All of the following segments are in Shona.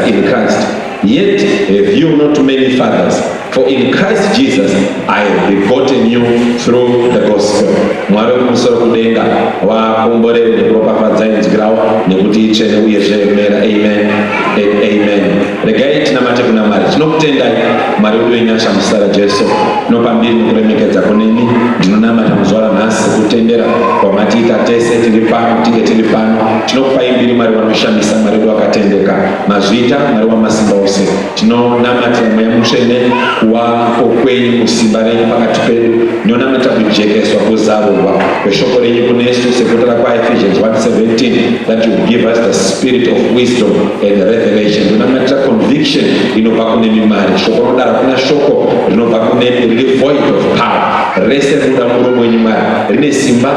brothers in Christ. Yet have you not many fathers, for in Christ Jesus I have begotten you through the gospel. Mwari wekumusoro kudenga vakomborere nekuropafadza inzwi ravo nekuti itsvene uyezve remera. Amen and amen. Regai tinamate kuna Mwari. Tinokutendai, Mwari wedu wenyasha, muzita raJesu. Tinopa mbiri nekuremekedza kunemi. Ndinonamata muzuva ranhasi kutendera kwamatiita tese tiri pano, tinge tiri pano. Tinokupai mbiri, Mwari vanoshamisa, Mwari wedu wakatendeka. Mazviita, Mwari wamasimba ose. Tinonamatira Mweya Mutsvene kuvapo kwenyu musimba renyu pakati pedu. Ndinonamata kujekeswa, kuzarurwa kweshoko renyu kunesu, sekutaura kwaEphesians 1:17, that you give us the spirit of wisdom and revelation. Ndinonamatira conviction inobva kunemi, Mwari. Shoko rinodaro, kuna shoko rinobva kunemi riri void of power. Rese rinoda muromo wenyu, Mwari, rine simba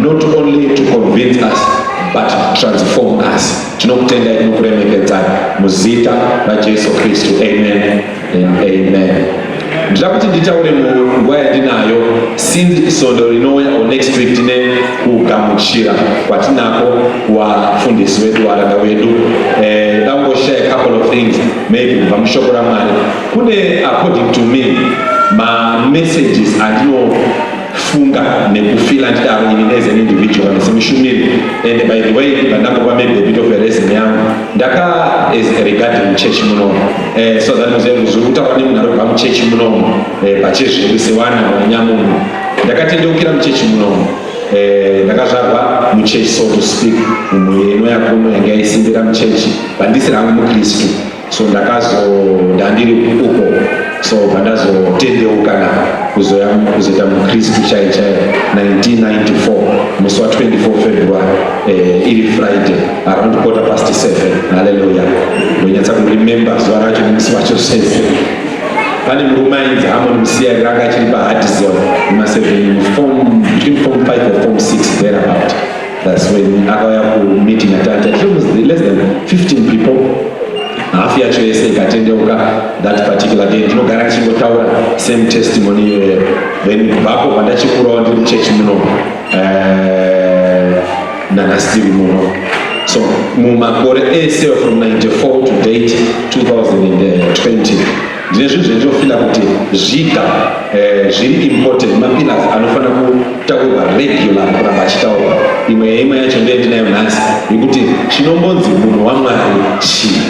not only to convince us but transform us. Tinokutendai, tinokuremekedzai muzita raJesu Kristu. Amen and amen. Ndida kuti nditaure munguva yandinayo, since svondo rinouya or next week tine kugamuchira kwatinako wafundisi wedu, waranda wedu. Dangoshare a couple of things maybe kubva mushoko raMwari. Kune, according to me, mamessages andinofunga nekufeela, ndidaro ini as an individual kana semushumiri. And by the way, ndibva ndangopa maybe a bit of a resume yangu ndaka as regarding church munomu, so that muzive zviri kutaura nemunhu ari kubva muchechi munomu. Pachezvedu sewana wanyamunhu, ndakatendeukira muchechi munomu. Ndakazvarwa muchechi, so to speak. Mumwe ino yakuno yanga yaisimbira muchechi, bandisiri hangu mukristu. So ndakazo ndandiri uko, so pandazotendeuka na kuzoya kuzoita mukristu chai chai 1994, musi wa24 February, iri Friday, around 7:15. Haleluya! Ndonyatsa kuremember zuva racho nemusi wacho zvese. Pane murume ainzi Hamon Musiyari, anga achiri pahadisel ma7, form between form 5 or form 6 thereabout. That's when akauya kumeeting atata. Less than 15 people, hafu yacho yese ikatendeuka that particular day. Ndinogara ndichingotaura same testimony iyoyo. Then kubvapo pandachikurawo ndiri muchechi muno, nanhasi tiri muno. So mumakore ese from 94 to date, 2020, ndine zvinhu zvendinofeela kuti zviga zviri important, mapillars anofanira kutaurwa regular, kuramba achitaurwa. Imwe yeimwe yacho ndeye ndinayo nhasi, yekuti chinombonzi munhu waMwari chii.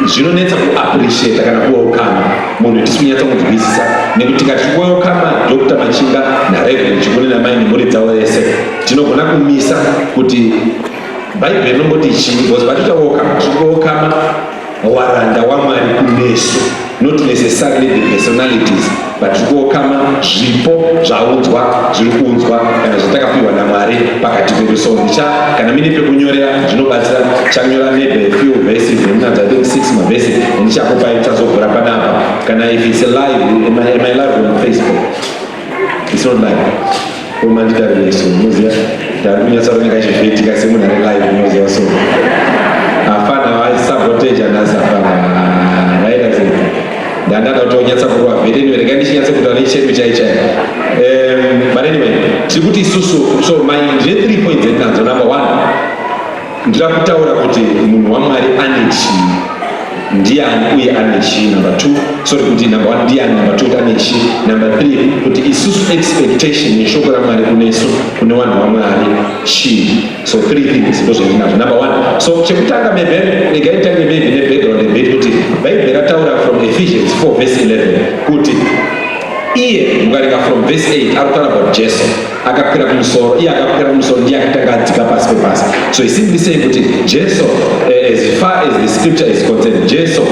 Zvinonetsa kuappreciata kana kuwelcome munhu tisi kunyatsa kunzwisisa, nekuti tikati kuwelcome Dr Machinga naReverend Chikuni namai nemhuri dzavo yese, tinogona kumisa kuti Bhaibheri rinomboti chii, because patita welcome, tiri kuwelcome waranda waMwari kunesu, not necessarily the personalities, but tiri kuwelcome zvipo zvaunzwa, zviri kuunzwa kana zvatakapiwa naMwari pakati pedu. So ndicha kana mine pekunyorera zvinobatsira, chanyora maybe a few verses nemunanzi, I think six mavhesi, endichakupai tazovhura panapa. Kana if it's live, am I live on Facebook? It's not live. Umanditarireso munoziva ndari kunyatsa kunenge achivhetika semunhu ari live, munoziva. So hapana vasaboteja nhasi, hapana vaita sei, ndandada kuti unyatsa kurwa vhete. Anyway, rega ndichinyatsa kutaura nechedu chai chai. But anyway, tiri kuti isusu, so my ndine three points endinadzo. Number one, ndira kutaura kuti munhu waMwari ane chii, ndiani uye ane chii. Number two, sorry, kuti number one ndiani, number two kuti ane chii, number three kuti isusu expectation yeshoko raMwari kunesu, kune vanhu vaMwari chii. So three things ndozvendinazvo. Number one, so chekutanga, maybe regai nditange maybe nebackground a bit, kuti Bhaibheri rataura from Ephesians 4 verse 11 kuti iye, mukaringa from verse 8, ari kutaura about Jesu akakwira kumusoro. Iye akakwira kumusoro ndiye akatanga adzika pasi pepasi. So he simply saying kuti Jesu, as far as the scripture is concerned, Jesu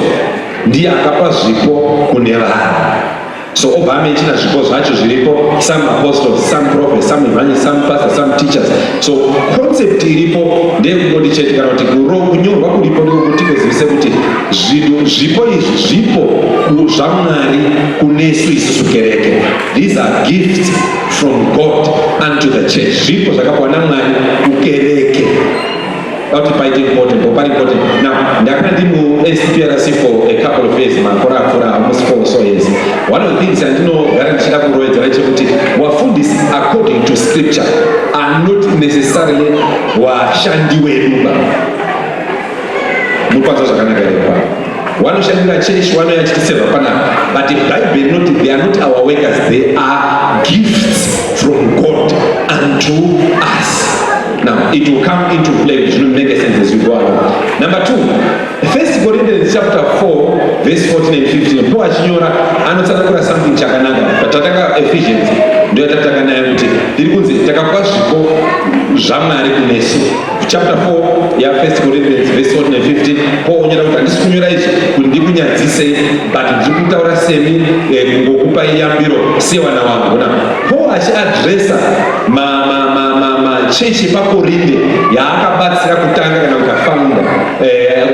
ndiye akapa zvipo kune vanhu. So obva amentiona zvipo zvacho zviripo: some apostles, some prophets, some evangelists, some pastors, some teachers. So concept iripo ndeyekungoti chete, kana kuti kunyorwa kuripo ndekuti kuzivise kuti zvinhu zvipo izvi zvipo zvaMwari kunesu isusu kereke. These are gifts from God unto the church, zvipo zvakapiwa naMwari kukereke. Kuti paite important or pari important. Now, ndakanga ndiri muSPRC for a couple of years, makore apfuura, almost 4 so years. One of the things andinogara ndichida kurovedzera chekuti wafundisi, according to scripture, are not necessarily washandi wedu ba. Muri kwanzwa zvakanaka here pa? Vanoshandira chechi, vanouya achitiseva panapa, but Bhaibheri rinoti they are not our workers, they are gifts from God unto us. Now it will come into play, it will make sense as you go along. Number two, First Corinthians chapter 4 verse 14 and 15. Paul achinyora anotsanangura something chakanaka. Patatanga Ephesians ndiyo yatatanga nayo kuti tiri kunzi takapuwa zvipo zvaMwari kunesu. Chapter 4 ya First Corinthians verse 14 and 15, Paul onyora kuti handisi kunyora izvi kuti ndikunyadzisei, but ndiri kutaura semi kungokupai yambiro sevana vangu. Now Paul achiadresa machechi epaKorinde yaakabatsira kutanga kana kuti afounder,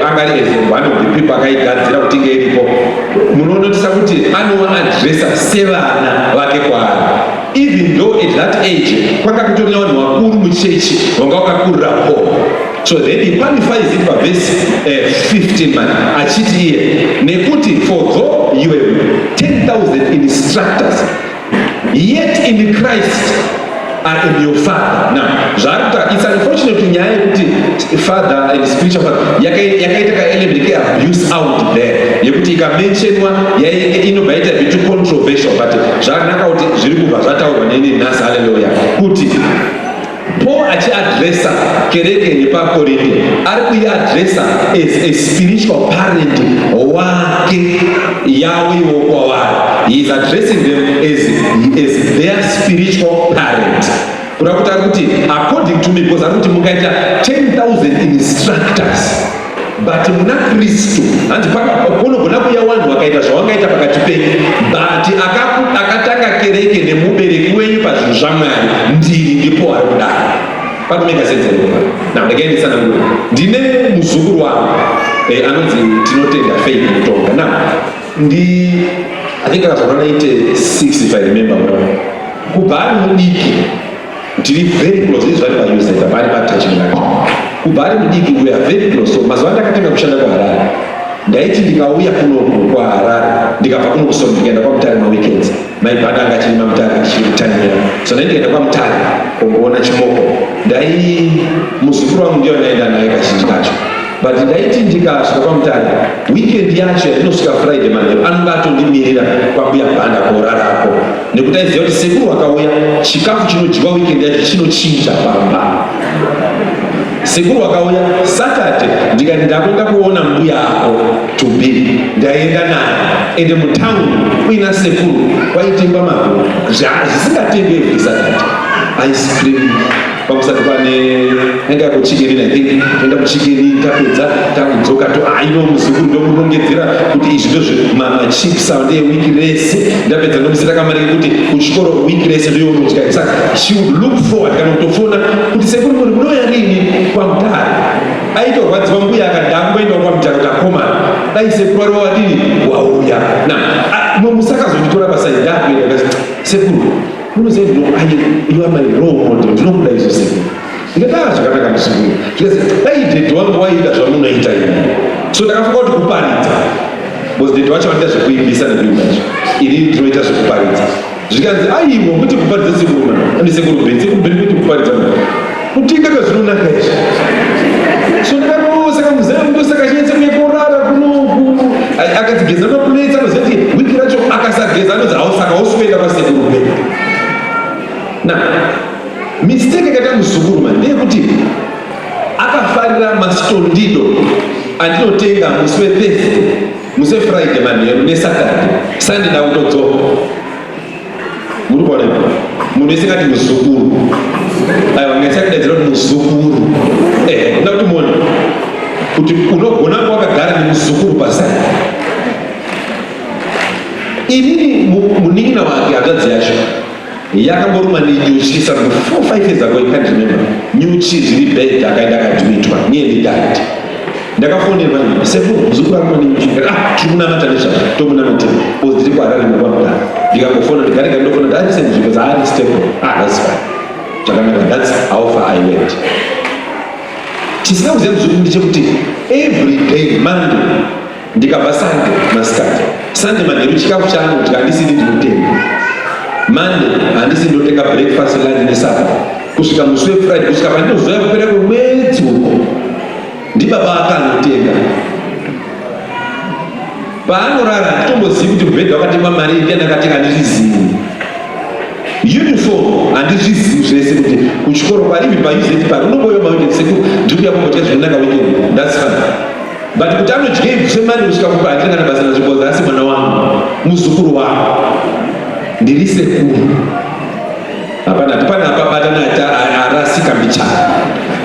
anga ari as one of the people akaigadzira kuti inge iripo. Munonotisa kuti anoaddressa sevana vake kwaari, even though at that age kwanga kutori nevanhu vakuru muchechi vanga vakakurira Paul. So then he qualifies it pavhesi 15 man, achiti iye, nekuti for though you have 10,000 instructors, yet in Christ I am your father. Now zvaari kuta, it's unfortunate kuti nyaya yekuti father and spiritual father yakaita kaelement keabuse out there, yekuti ikamentionwa inobva yaita bit controversial, but zvakanaka kuti zviri kubva zvataurwa neni nhasi, haleluya, kuti Paul achiadresa kereke yepaKorinde, ari kuiadresa as a spiritual parent wake yavo iwo kwavari. He is addressing them as their spiritual parent, kuda kuti ari kuti according to me, because ari kuti mukaita 10,000 instructors, but muna Kristu hanzi kunogona kuuya vanhu vakaita zvavangaita pakati penyu, but akatanga kereke nemubereki wenyu pazvinhu zvaMwari ndiri ndipo ari kudaro. Panomeka sense here? Now regai nditsanangure. Ndine muzukuru wangu anonzi Tinotenda Faith Mutonga. Now ndi I think akazvarwa 96 if I remember well. Kubva ari mudiki tiri very close. Izvi vari paUZ, vari patouching lake. Kubva ari mudiki we are very close. So mazuva andakatanga kushanda kuHarare, ndaiti ndikauya kunoku kwaHarare, ndikabva kuno kusoma, ndikaenda kwaMutare maweekends, maibhanda anga achiri maMutare, ndichiri kutanira. So ndai ndikaenda kwaMutare kumboona chimoko, ndai muzukuru wangu ndiyo ndaenda naye kazhinji kacho. But ndaiti ndikasvika kwaMutare weekend yacho yandinosvika Friday manheru, anonga atondimirira kwambuya Bhanda korarako, nekuti aiziva kuti sekuru wakauya, chikafu chinodyiwa weekend yacho chinochinja pamba. Sekuru wakauya Saturday, ndikati ndakuenda kuona mbuya ako to be, ndaienda naye. Ende mutauni kuina sekuru kwaitengwa mabho zvisingatengwi every Saturday, ice cream. Pamusati pane anga kuChicken Inn, I think. Toenda kuChicken Inn, tapedza takudzoka to aino muzukuru, ndomurongedzera kuti izvi ndozvemachips awo ndeyewiki rese. Ndapedza ndomusira kamari kekuti kuchikoro wiki rese ndoyounodya. Saka she would look forward kana kutofona kuti, "Sekuru, muri munouya rini kwaMutare?" Aitorwadziwa mbuya akati, "Ndakumboendawo kwaMutare," kuti akomana, dai sekuru wari wadini wauya na musakazonditora pasai ndakuenda. Ndakati, "Sekuru, munoziva ndino you are my role model, ndinokuda izvo sekuru." Ndikati, "Ah, zvakanaka muzukuru." Zvikati, "Dai dhedhi wangu waiita zvamunoita ini." So ndakafunga kuti kuparidza, because dhedhi wacho vanoita zvekuimbisa nekuimba izvo, ini ndinoita zvekuparidza. Zvikanzi, "Aiwa, kuti kuparidza sekuru mana andi sekuru Ben, sekuru Ben, kuti kuparidza mana kutinga kazvinonaka izvi." So ndakati, saka muzaya ndosaka chinyatsa kuyekorara kunoku, akadzigeza maplates, anoziva kuti wiki racho akasageza anonzi hausaka hausi kuenda kwasekuru Ben. Na mistake yakaita muzukuru man ndeyekuti akafarira mastondido andinotenga musi weThursday, musi weFriday manheru neSaturday. Sunday ndakutodzoka. Muri kuona ipo munhu wese ngati muzukuru, aiwa, ngaisakudaidzira kuti muzukuru. Uda kuti muone kuti unogona kuva wakagara nemuzukuru pasai. Inini munin'ina wake, hanzvadzi yacho yakamborumwa nenyuchi some 4, 5 years ago, I can't remember, nyuchi zviri bad, akaenda akadmitwa, nearly died. Ndakafonerwa, "Sekuru, muzukuru arumwa nenyuchi." Ndikati, "Ah, tiri kunamata nezvazvo, tomunamatira," because ndiri kuHarare mukwamudara. Ndikangofona, ndigarega ndofona, ndari senzvimbo dzaari stable. Ah, that's fine, zvakanaka. That's how far I went. Chisina kuziva muzukuru ndechekuti every day, Monday ndikabva, Sunday masikati, Sunday manheru, chikafu chaanodya handisini ndinotenga. Monday handisi ndinotenga breakfast, lunch nesupper, kusvika musi weFriday, kusvika pandinozoya kupera kwemwedzi uko, ndibaba akanotenga. Paanorara handitombozivi kuti mubhedha wakatengwa mari ndiani akatenga, handizvizivi. Uniform handizvizivi zvese kuti kuchikoro kwarivi paUZ pari unongoyo maweekend sekuru ndiri kuya kumbotya zvinonaka weekend, that's fine. But kuti anodyei bvise mari kusvika kupa, handina kana basa nazvo because asi mwana wangu, muzukuru wangu, ndiri sekuru. Hapana pana apabatana arasika mbichana.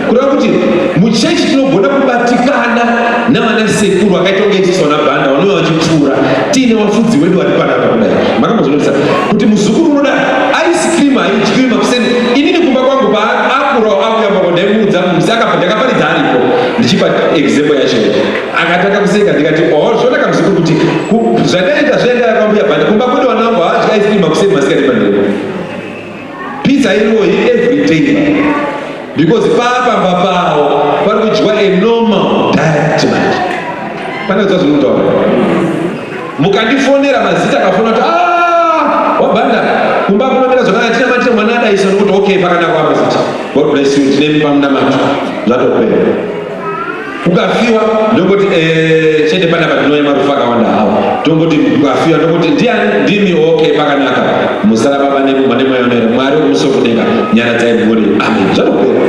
Kureva kuti muchechi tinogona kubatikana navana sekuru vakaita kunge isusu vana Bhanda vanouya vachipfuura tiine vafudzi wedu vari panapa. Kudai makambozvinotisa kuti muzukuru unoda ice cream haidyiwi makuseni. Inini kumba kwangu paakurawo akuyamba, ndaimuudza musi akabva ndakaparidza aripo ndichipa example yacho, akatanga kuseka. Ndikati, "Oh, zvonaka muzukuru, kuti zvandaita zvaenda kwambuya Bhanda. Kumba kwedu vana vangu havadyi ice cream makuseni, masikati, manheru pizza iriwo every day because paapamba pawo pari kudyiwa a normal diet." Manje pane kudza zvinotaura, mukandifonera mazita akafona kuti, "Ah, waBhanda, kumba kunomira zvakanaka, tina matira mwana adaisa," nokuti, "Okay, pakanaka wamazita, God bless you, tine pamunamato," zvatopera. Ukafiwa ndongoti, eh, chete panapa tinouya marufu akawanda hawo. Tongoti ukafiwa ndongoti, "Ndiani?" "Ndimi." "Okay, pakanaka. Musara Baba nemumba nemweya unoera, Mwari wekumusoro kudenga, nyaradzai mhuri, amen." Zvatopera.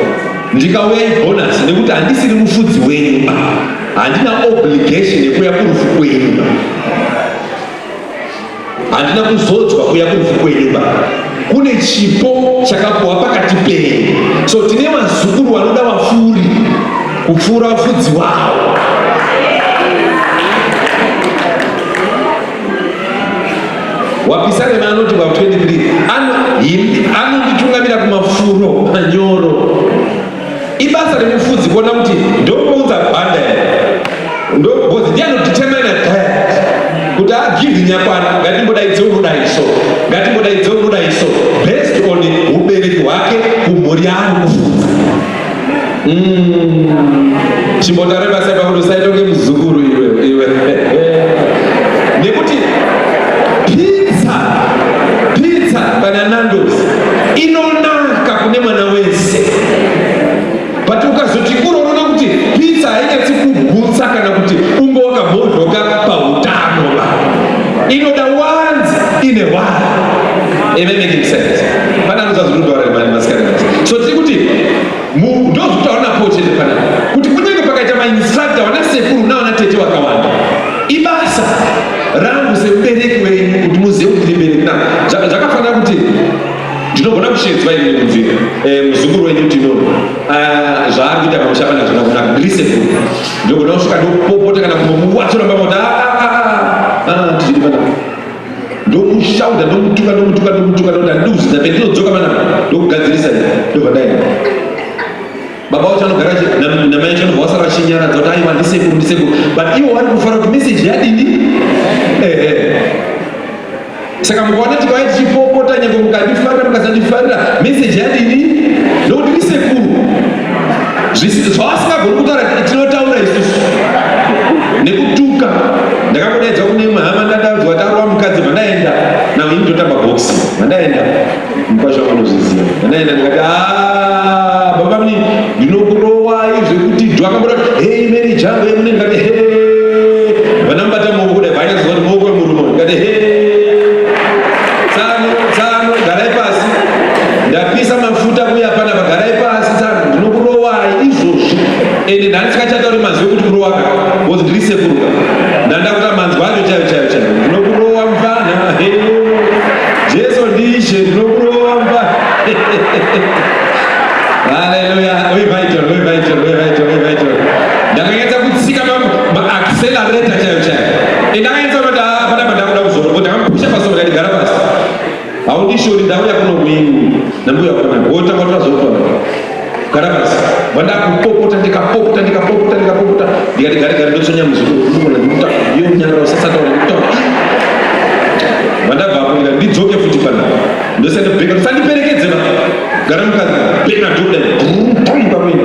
Ndikauya ibonus nekuti handisiri mufudzi wenyu, handina obligation yekuuya kurufu kwenyu, handina kuzodzwa kuuya kurufu kwenyu ba. Kune chipo chakapuwa pakati penyu. So tine vazukuru vanoda vafuri kupfuura vafudzi wavo. Wapisarema anoti pa 23, anonditungamira kumafuro manyoro. Ibasa remufudzi kuona kuti ndokuunza Bhanda here, because ndiye anodetermina diet kuti agivhi nyakwana, ngatimbodaidze unodai so, ngatimbodaidze unodai so, based on ubereki hwake kumhuri yaari kufudza. Chimbotaure basa pakuti usaita kunge muzukuru iwe iwe, nekuti pizza, pizza kana Nandos inonaka kune mwana wese, but ukazoti kuro unoona kuti pizza hainyatsi kugutsa kana kuti unge wakabhodhoka pautano ba. Inoda once in a while. Am I making sense? Pana anozazvinondaura masikati. So tiri kuti ndozvitaura napo chete pana kuti kunyange pakaita mainstructor, vana sekuru navana tete vakawanda, ibasa rangu semubereki wenyu kuti muzive kuti ndiri mubereki. Na zvakafanira kuti ndinogona kushedzwa ini kunzi, eh, muzukuru wenyu tino, ah, zvaari kuita pamusha pana zvina kunaka. Ndiri sekuru, ndinogona kusvika ndopopota kana kumbomuwatsura pamota, tichiri panapa, ndomushauda, ndomutuka, ndomutuka, ndomutuka, ndokuti handidi kuzvidza. Pendinodzoka panapa ndokugadzirisa, ndobva ndaenda. Baba vacho anogara namai vacho anobva vasara vachinyaradza kuti, "Aiwa, ndisekuru, ndisekuru," but ivo vari kufara kuti meseji yadini. Ehe, saka mukaona tikauya tichipopota, nyange mukandifarira mukasandifarira, meseji yadini, nokuti ndisekuru. Zvavasingagoni kutaura tinotaura isusu nekutuka. Ndakambodaidza kune imwe hama, ndadaudzwa tarwa mukadzi, mandaenda now ini ndotamba boxi, mandaenda mukwasha wangu unozviziva, mandaenda ndikati, "Ah, baba muni, ndinokurowai zvekuti dhu." Akambota, "Hei, marriage yangu yemune." Ndikati, "He." Vanamubata maoko kudai, vainyazoziva kuti maoko emurume. Ndikati, "He, tsano, tsano, garai pasi, ndapisa mafuta kuya panapa, garai pasi tsano, ndinokurowai izvozvi." Ende ndandisingachatauri mazwi ekuti kurowaka because ndiri sekuruka, ndanda kuta manzwi acho chaiyo chaiyo chaiyo. "Ndinokurowa mufana, he, Jesu ndishe, ndinokurowa mufana." Haleluya! Wevital, wevital, wevital, wevital. Ndakanyatsa kutsika maaccelerator chaiyo chaiyo. Ndakanyatsa kuti panapa ndakuda kuzorora. Ndakamupusha pasoro, ndikati, "Gara pasi, haundishori, ndauya kuno kuini nambuya panapa, wotanga kutazopana, gara pasi." Vandakupopota, ndikapopota, ndikapopota, ndikapopota, ndikati, "Gare gare, ndotsonya muzukuru, ndikona ndikuta iyo nyarara, usasataura, ndikutaura." Vandabvapo, ndikati, "Ndidzoke futi panapa, ndosandibheka, usandiperekedze ba, gara mukadzi." Bena doda brum pamweni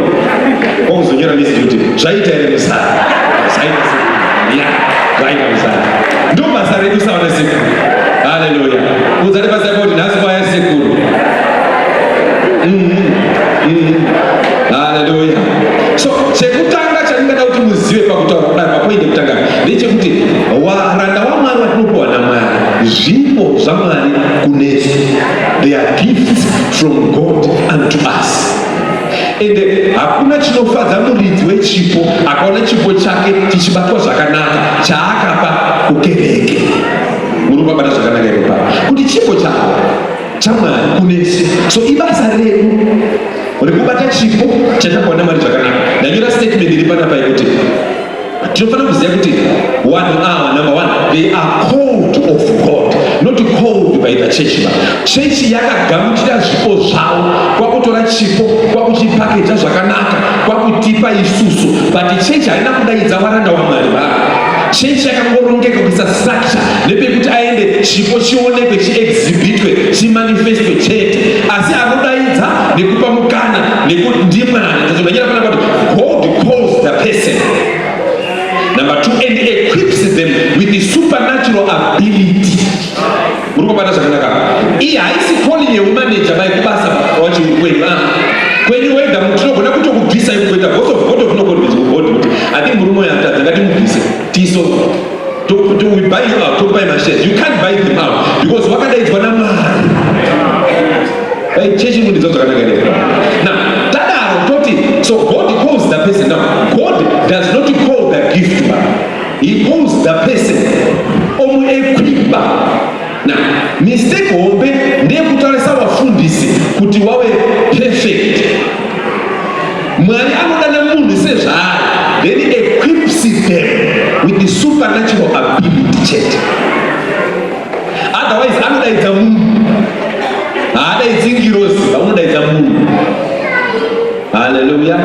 kwakuzonyora meseji kuti, "Zvaita here musara? Zvaita ya, zvaita musara." Ndo basa redu sawana sekuru. Haleluya! Udzati basa yako kuti nhasi kwaya sekuru. Haleluya! So chekutanga chandingada kuti muzive pakutaura kudai, papoint yekutanga ndechekuti warandakadzi. zvaMwari kunesu. They are gifts from God unto us. Ende hakuna chinofadza muridzi wechipo akaona chipo chake chichibatwa zvakanaka chaakapa kukereke. Muri kubabata zvakanaka ipo papa kuti chipo chako chaMwari kunesu. So ibasa redu rekubata chipo chatapiwa naMwari zvakanaka. Ndanyora statement iri panapa yekuti tinofanira kuziva kuti vanhu ava, number one, they are called of God, not called by the church. Ba chechi yakagamuchira zvipo zvavo, kwakutora chipo, kwakuchipakeja zvakanaka, kwakutipa isusu, but chechi haina kudaidza varanda waMwari. Ba chechi yakangorongeka kuisa structure nepekuti aende, chipo chionekwe, chiexhibitwe, chimanifestwe chete. Asi anodaidza nekupa mukana ndimwari. Ndanyora pana kuti God calls the person. Number two, and equips them with the supernatural ability. Muri kubata zvakanaka? Iyi haisi calling yeumaneja bai kubasa wacho kwenyu. Ah, kwenyu wega tinogona kutokubvisa kuita boss of board of no board kuti I think murume uyu atadza, ngatimubvise tiso we buy you out, tokupai mashares. You can't buy them out because wakadaidzwa naMwari. Hey, chechi mundidzo zvakanaka here? Now tadaro toti, so God calls the person. Now God does not call the gift, but he calls the person, omuequipa. Now mistake hombe ndeyekutarisa vafundisi kuti wave perfect. Mwari anodana munhu sezvaari, then equips them with the supernatural ability chete. Otherwise anodaidza munhu, haadaidzi ngirozi, vaunodaidza munhu. Hallelujah.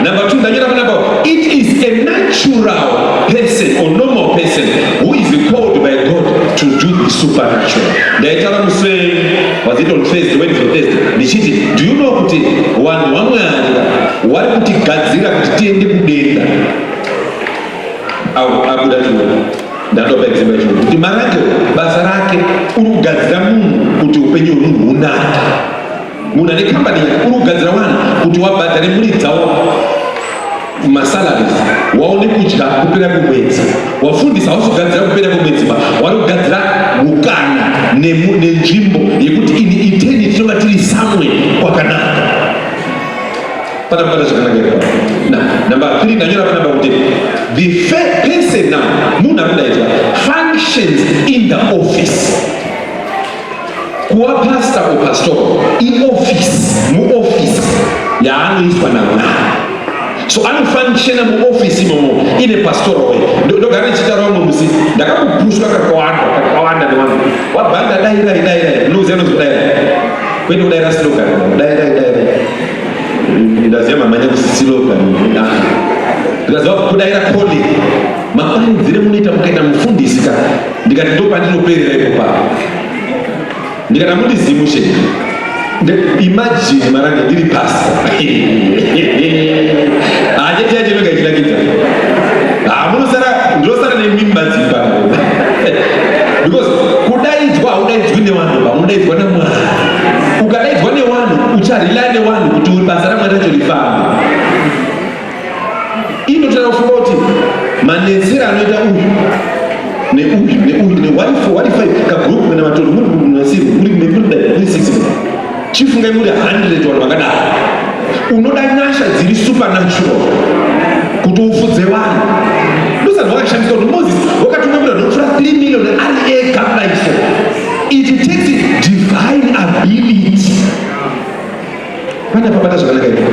Number two, ndanyora panapa, it is a natural person or normal person who is called by God to do the supernatural. Ndaitaura musi, was it on Thursday, Wednesday or Thursday, ndichiti, do you know kuti vanhu vaMwari vari kutigadzira kuti tiende kudenga? Au abuda chiona, ndatopa example yacho kuti Marange basa rake uri kugadzira munhu kuti upenyu hwemunhu hunake. Munhu ane kambani yake uri kugadzira vanhu kuti wabhadhare mhuri dzavo masalaries, waone kudya kupera kwemwedzi. Wafundisa hausi kugadzira kupera kwemwedzi ba, wari kugadzira mukana nenzvimbo yekuti in eternity tinonga tiri somewhere kwakanaka. Pana kubata zvakanaka here? Na number 3, ndanyora panapa kuti the person now, munhu ari kudaidzwa, functions in the office. Kuva pastor or pastor ioffice, muoffice yaanoiswa naMwari. So anofunctiona muoffice imomo ine pastoral way. Ndogara ndichitaura, vamwe musi ndakambopushwa kakawanda kakawanda nevanhu wabhanda, dairai, dairai. Unoziva nozi kudairai kwete kudaira slogan, dairai, dairai. Ndaziva mamanya kuslogan, ndikaziva kudaira calling. Maparidzire munoita mukaita mufundisi ka, ndikati ndo pandinoperera ipo papa. Ndikati amundizimushe. Imagine Marange ndiri pastor, hacheti yacho inonga ichinakidza. Hamunosara, ndinosara nemimba dzimba, because kudaidzwa haudaidzwi nevanhu ba, unodaidzwa naMwari. Ukadaidzwa nevanhu, ucharely nevanhu kuti uri basa raMwari racho rifambe. Inotara kufunga kuti manetsero anoita uyu neuyu neuyu ne 1 4 1 5 kagroup kana matoro muri munasiru muri muri dai muri 6, chifungai muri 100 vanhu vakadaro. Unoda nyasha dziri supernatural kuti ufudze vanhu. Ndosati wakashandiswa kuti Moses wakatungamira nopfuura 3 million ari ega kudaiso. It takes divine ability. Pana pabata zvakanaka ipo?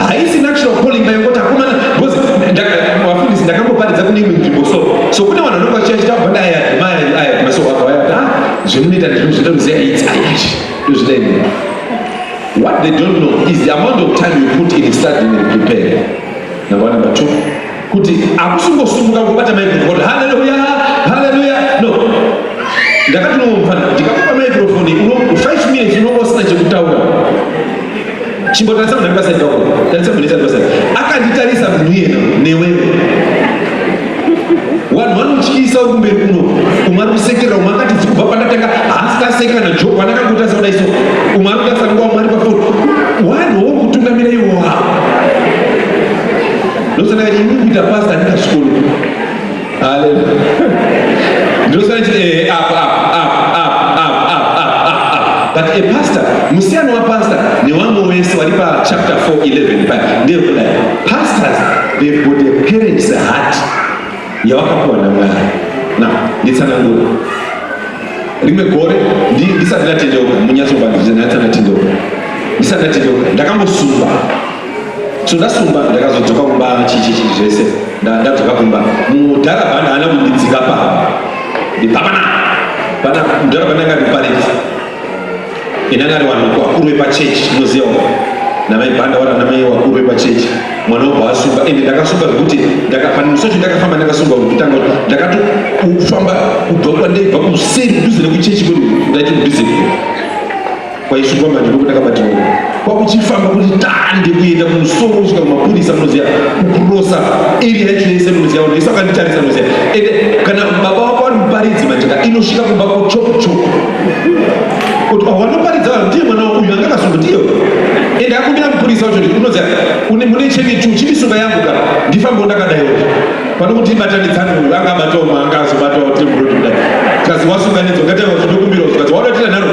Haisi natural calling bayongoti akomana, because vafundisi ndakamboparidza kune imwe nzvimbo. So kune vanhu vanonga vachiachita banda aya aya aya masoko akawaya kuti, ah, zvemunoita ndizvo zvinoziva idzi ayachi ndozvida ini. What they don't know is the amount of time you put in studying and preparing, number one. Number two, kuti hakusingosumuka kubata microphone kuti haleluya, haleluya. No, ndakati nomufana ndikakupa microphone uno 5 minutes unonga usina chekutaura. Chimbotarisa munhu ari paside pako, tarisa munhu ari paside akanditarisa, munhu iyena newewe. Vanhu vanotyisa uri kumberi kuno, umwe ari kusekerera, umwe akati dzikubva pandatanga haasi kaseka najob anakangotarisa kudai. So umwe ari kutarisa nguva, umwe ari pafoni. Vanhu wouri kutungamira iwo wavo. Ndosaka ini kuita pastor handingasvikoni. Haleluya. Ndosaka chiti apa apa apa apa. a pastor, musiyano wapastor nevamwe wese wari pachapter 4:11 paya ndeyekudai: pastors, they've got a parent's heart yawakapiwa naMwari. Na nditsanangura. Rimwe gore ndisati ndatendeuka, munyatsobandisati ndatendeuka, ndisati ndatendeuka, ndakambosungwa. So ndasungwa, ndakazodzoka kumba, chichichi zvese. Ndadzoka kumba, mudharabhanda haana kundidzinga pamba. Ndipapana pana mudharabhanda anga ndiparidzi ine, anga ari vanhu vakuru vepachechi, unozivawo namai Bhanda wara namai vakuru vepachechi. Mwana wobva asungwa. Ende ndakasungwa zvekuti pane musi wacho ndakafamba ndakasungwa kutanga, ndakatofamba kubva kwandaibva kuseri kudhuze nekuchechi kwedu, ndaiti kudhuze kwaisungwa manje, ndokuti ndakabatirwa kwakuchifamba kuti tande kuenda kumusoro kusvika kumapurisa, munoziva, kukurosa area yacho yese, munoziva, vanhu vese vakanditarisa, munoziva. Ende kana baba wako vari muparidzi, majaka inosvika kumba kuchoku choku kuti, "Oh, wanoparidza vanhu ndiye mwana uyu anga akasungwa, ndiyo." Ende akumbira mupurisa wacho kuti, unoziva, mune cheni tu chimisunga yangu ka, ndifambewo ndakadaiwo pano kuti ibatanidzane. Uyu anga abatawo maanga azobatawo tiri murodi kudai, kazi wasunganidzwa ngataiwa zvinokumbirawo, zvikanzi wadatira nharo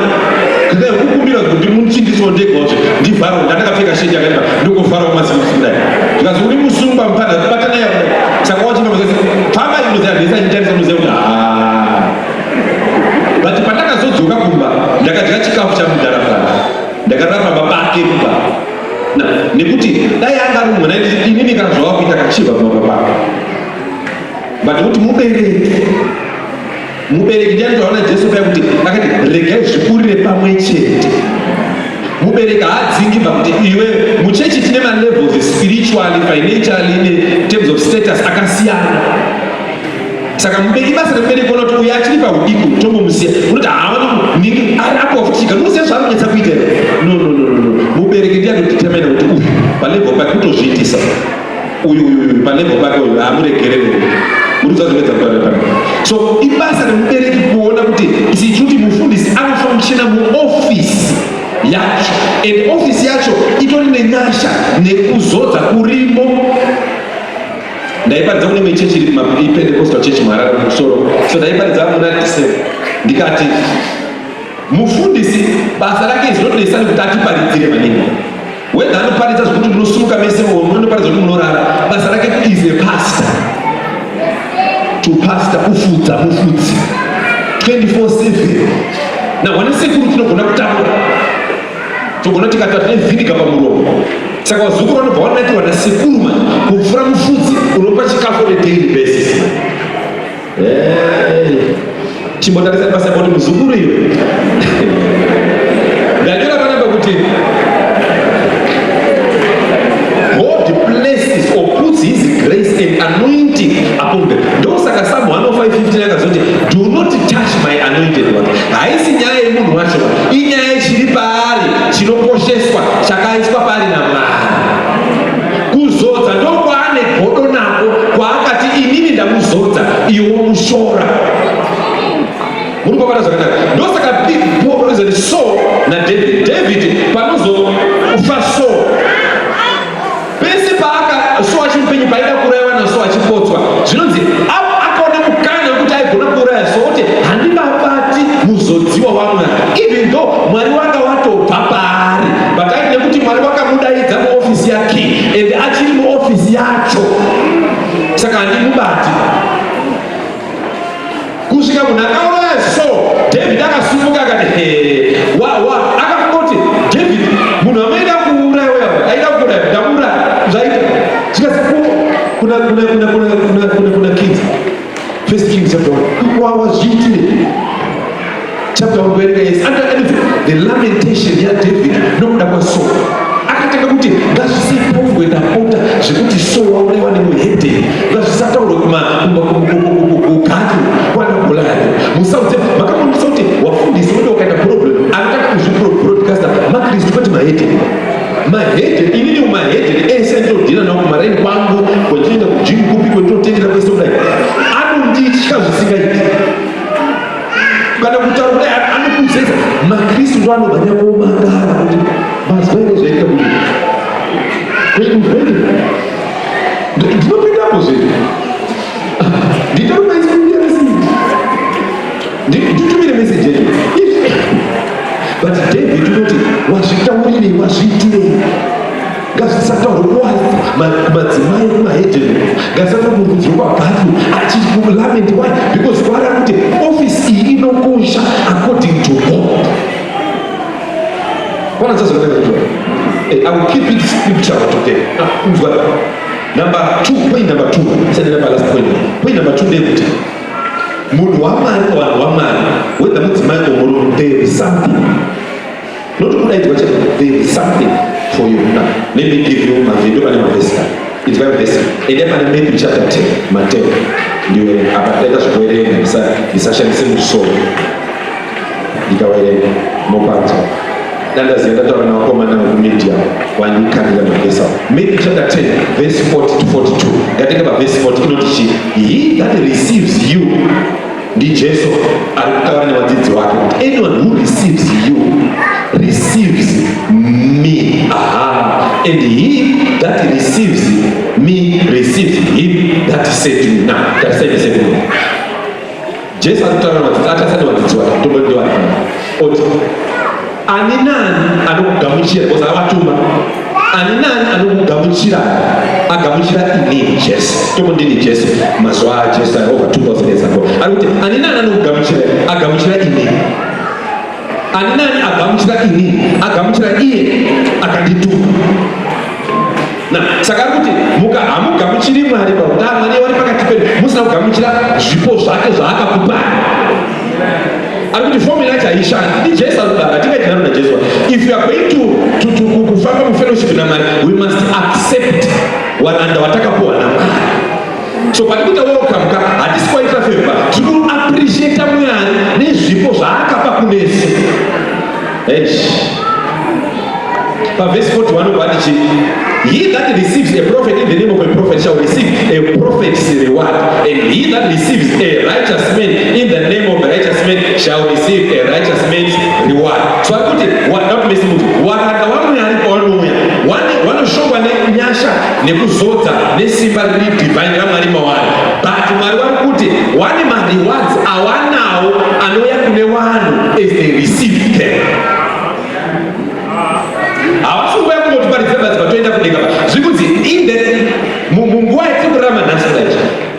kukumbira kuti muchindisawo ndegawozve ndivharawo. Ndandakapfeka sheti yakaipa, ndokuvharawo masimusi kudai. Zvikanzi uri musungwa mupanda, batanai kudai. Saka wachina famba, inoziva ndese achitarisa, unoziva kuti haa. But pandakazodzoka kumba, ndakadya chikafu chamudharabhana, ndakarara pamba pake kumba. Nekuti dai anga ari mwana, inini kana zvavakuita kachibva kumba pake. But kuti mubereki, mubereki ndiani? Taona Jesu paya kuti akati regai zvikurire pamwe chete. Mubereki haadzingi bva kuti iwe muchechi. Tine malevels spiritually, financially, in terms of status akasiyana. Saka mubereki, basa remubereki kuona kuti uyu achiri paudiki, tombomusiya. Unoti haana ningi ari apo futika, unoziva zvaari kunyatsa kuita here? No, no, no, no, no. Mubereki ndiye anodetermina kuti uyu palevel pake kutozviitisa, uyu, uyu, uyu palevel pake, uyu hamuregerere. Muri kuzazvipedza kutaura pano. So ibasa remubereki kuona kuti isi kuti mufundisi anofunctiona muofisi yacho, and ofisi yacho itori nenyasha nekuzodza kurimo. Ndaiparidza kune imwe chechi iri iPentecostal church muHarare kumusoro. So ndaiparidza muna December, ndikati mufundisi basa rake is not necessarily kuti atiparidzire maningi, whether anoparidza zvekuti munosumuka mese, munoparidza kuti munorara. Basa rake is a pastor, to pastor, kufudza, mufudzi 24/7. Na sekuru tinogona kutaura, togona tikati tine vhiniga pamuromo. Saka vazukuru vanobva vanakirwa nasekuru mani kupfuura mufudzi unopa chikafu on a daily basis. Hey. Chimbotarisa basa kuti muzukuru iwe. Ndanyora panapa kuti God places or puts his grace and anointing upon them. Ndosaka Psalm 105:15 akazoti, "Do not touch my anointed one." Haisi nyaya yemunhu wacho, inyaya yechiri paari chinokosheswa, chakaiswa paari naMwari. Kuzodza ndokwaane godo nako, kwaakati inini ndamuzodza, iwo mushora. Muri kubata zvakanaka? Ndosaka Saul naDavid, David panozofa Saul, pese paaka Saul achimupenyu, paida kuurayiwa naSaul achipotswa, zvinonzi akaona mukana wekuti aigona kuuraya Saul, kuti handingabati muzodziwa waMwari, even though Mwari wanga watobva paari. But aiti nekuti Mwari wakamudaidza muofisi yake and achiri muofisi yacho, saka handimubati kusvika munhu akauraya. So David akasumuka akati, "He, wa wa." Akafunga kuti David munhu amaida kuuraya uya, aida kuuraya, ndamuuraya, zvaita. Zvikasi kuna Kings, First Kings chapter 1, wazviitire chapter 1 kuverenga. Yes, anonzi the lamentation yaDavid nokuda kwaSaul. Akatanga kuti ngazvisapongwe, ndapota, zvekuti Saul waurayiwa nemuhedheni, ngazvisataurwe kuGati kwana Goliath. Musaudze. Makamboonesa kuti wafundisi wedu wakaita problem, anotanga kuzvibroadcasta maKristu kwete mahedheni. Mahedheni, inini mahedheni ese andinodhira nawo kumaraini kwangu, kwendinoenda kugym, kupi kwendinotendera kwese kudai, anonditya zvisingaiti. Kana kutaura kudai anokuzeza. MaKristu ndo anomhanya komangara kuti mazwa ere zvaita kuti kwedu kwedu. Ndinopindapo zvedu, nditori maexperience, nditumire message yacho. But David Madzimai kumahedheni ngatisataura kurudzi rwekwaGati achilament. Why? Because kwaari ari kuti office iyi inokosha according to God. Ona zvazokuita. I will keep it scriptural today. Unzwa number two, point number two. Send number last point. Point number two ndeyekuti munhu waMwari, vanhu vaMwari, whether mudzimai or murume, there is something, not kudaidzwa chete, there is something for you. Now let me give you mavhindo pane mavhesi ka. Inzwai vhesi, ende pane Matthew chapter 10, Mateo ndiwe apa taita zvekuverenga, ndisashandise musoro, ndikaverenga mopanzwa. Dandaziva ndataura navakomana vekumedia wandikandira mavhesi awo. Matthew chapter 10 verse 40 to 42. Ngatenge pavhesi 40. Inoti chi? "He that receives you," ndiJesu ari kutaura nevadzidzi vake, kuti "anyone who receives you receives me, aha, and he that receives me receives him that sent me." Now tarisai nesekunde Jesu ari kutaura navadzidzi, atasati vadzidzi vake tombondiwari oti ani nani anokugamuchira, because avatuma, ani nani anokugamuchira agamuchira inini Jesu. Tombondini Jesu mazuva aJesu ari over 2000 years ago ari kuti ani nani anokugamuchira agamuchira inini, ani nani agamuchira inini agamuchira iye akandituma. Na saka ari kuti muka hamugamuchiri Mwari pakuti ah, Mwari wari pakati pedu musina kugamuchira zvipo zvake zvaakakupai. Ari kuti formula yacho haishandi. NdiJesu ari kudaro, hatingaiti naro naJesu. If you are going to kufamba mufellowship naMwari, we must accept waranda watakapuwa naMwari. So pati kuita welcome ka, hatisi kuwaitira favor, tiri kuappreciata Mwari nezvipo zvaakapa kunesu. Eish. Pavhesi 41 ubati chi? "He that receives a prophet in the name of a prophet shall receive a prophet's reward, and he that receives a righteous man in the name of a righteous man shall receive a righteous man's reward." So ari kuti not mesi muti waranda waMwari pawanouya wanoshongwa nenyasha nekuzodza nesimba riri divine raMwari mawari, but Mwari vari kuti wane marewards awanawo anouya kune vanhu as they receive them. Havasi kuuya kungotiparidzira badzi vatoenda kudenga. Zviri kunzi in the munguva yatiri kurarama nhasi kudai,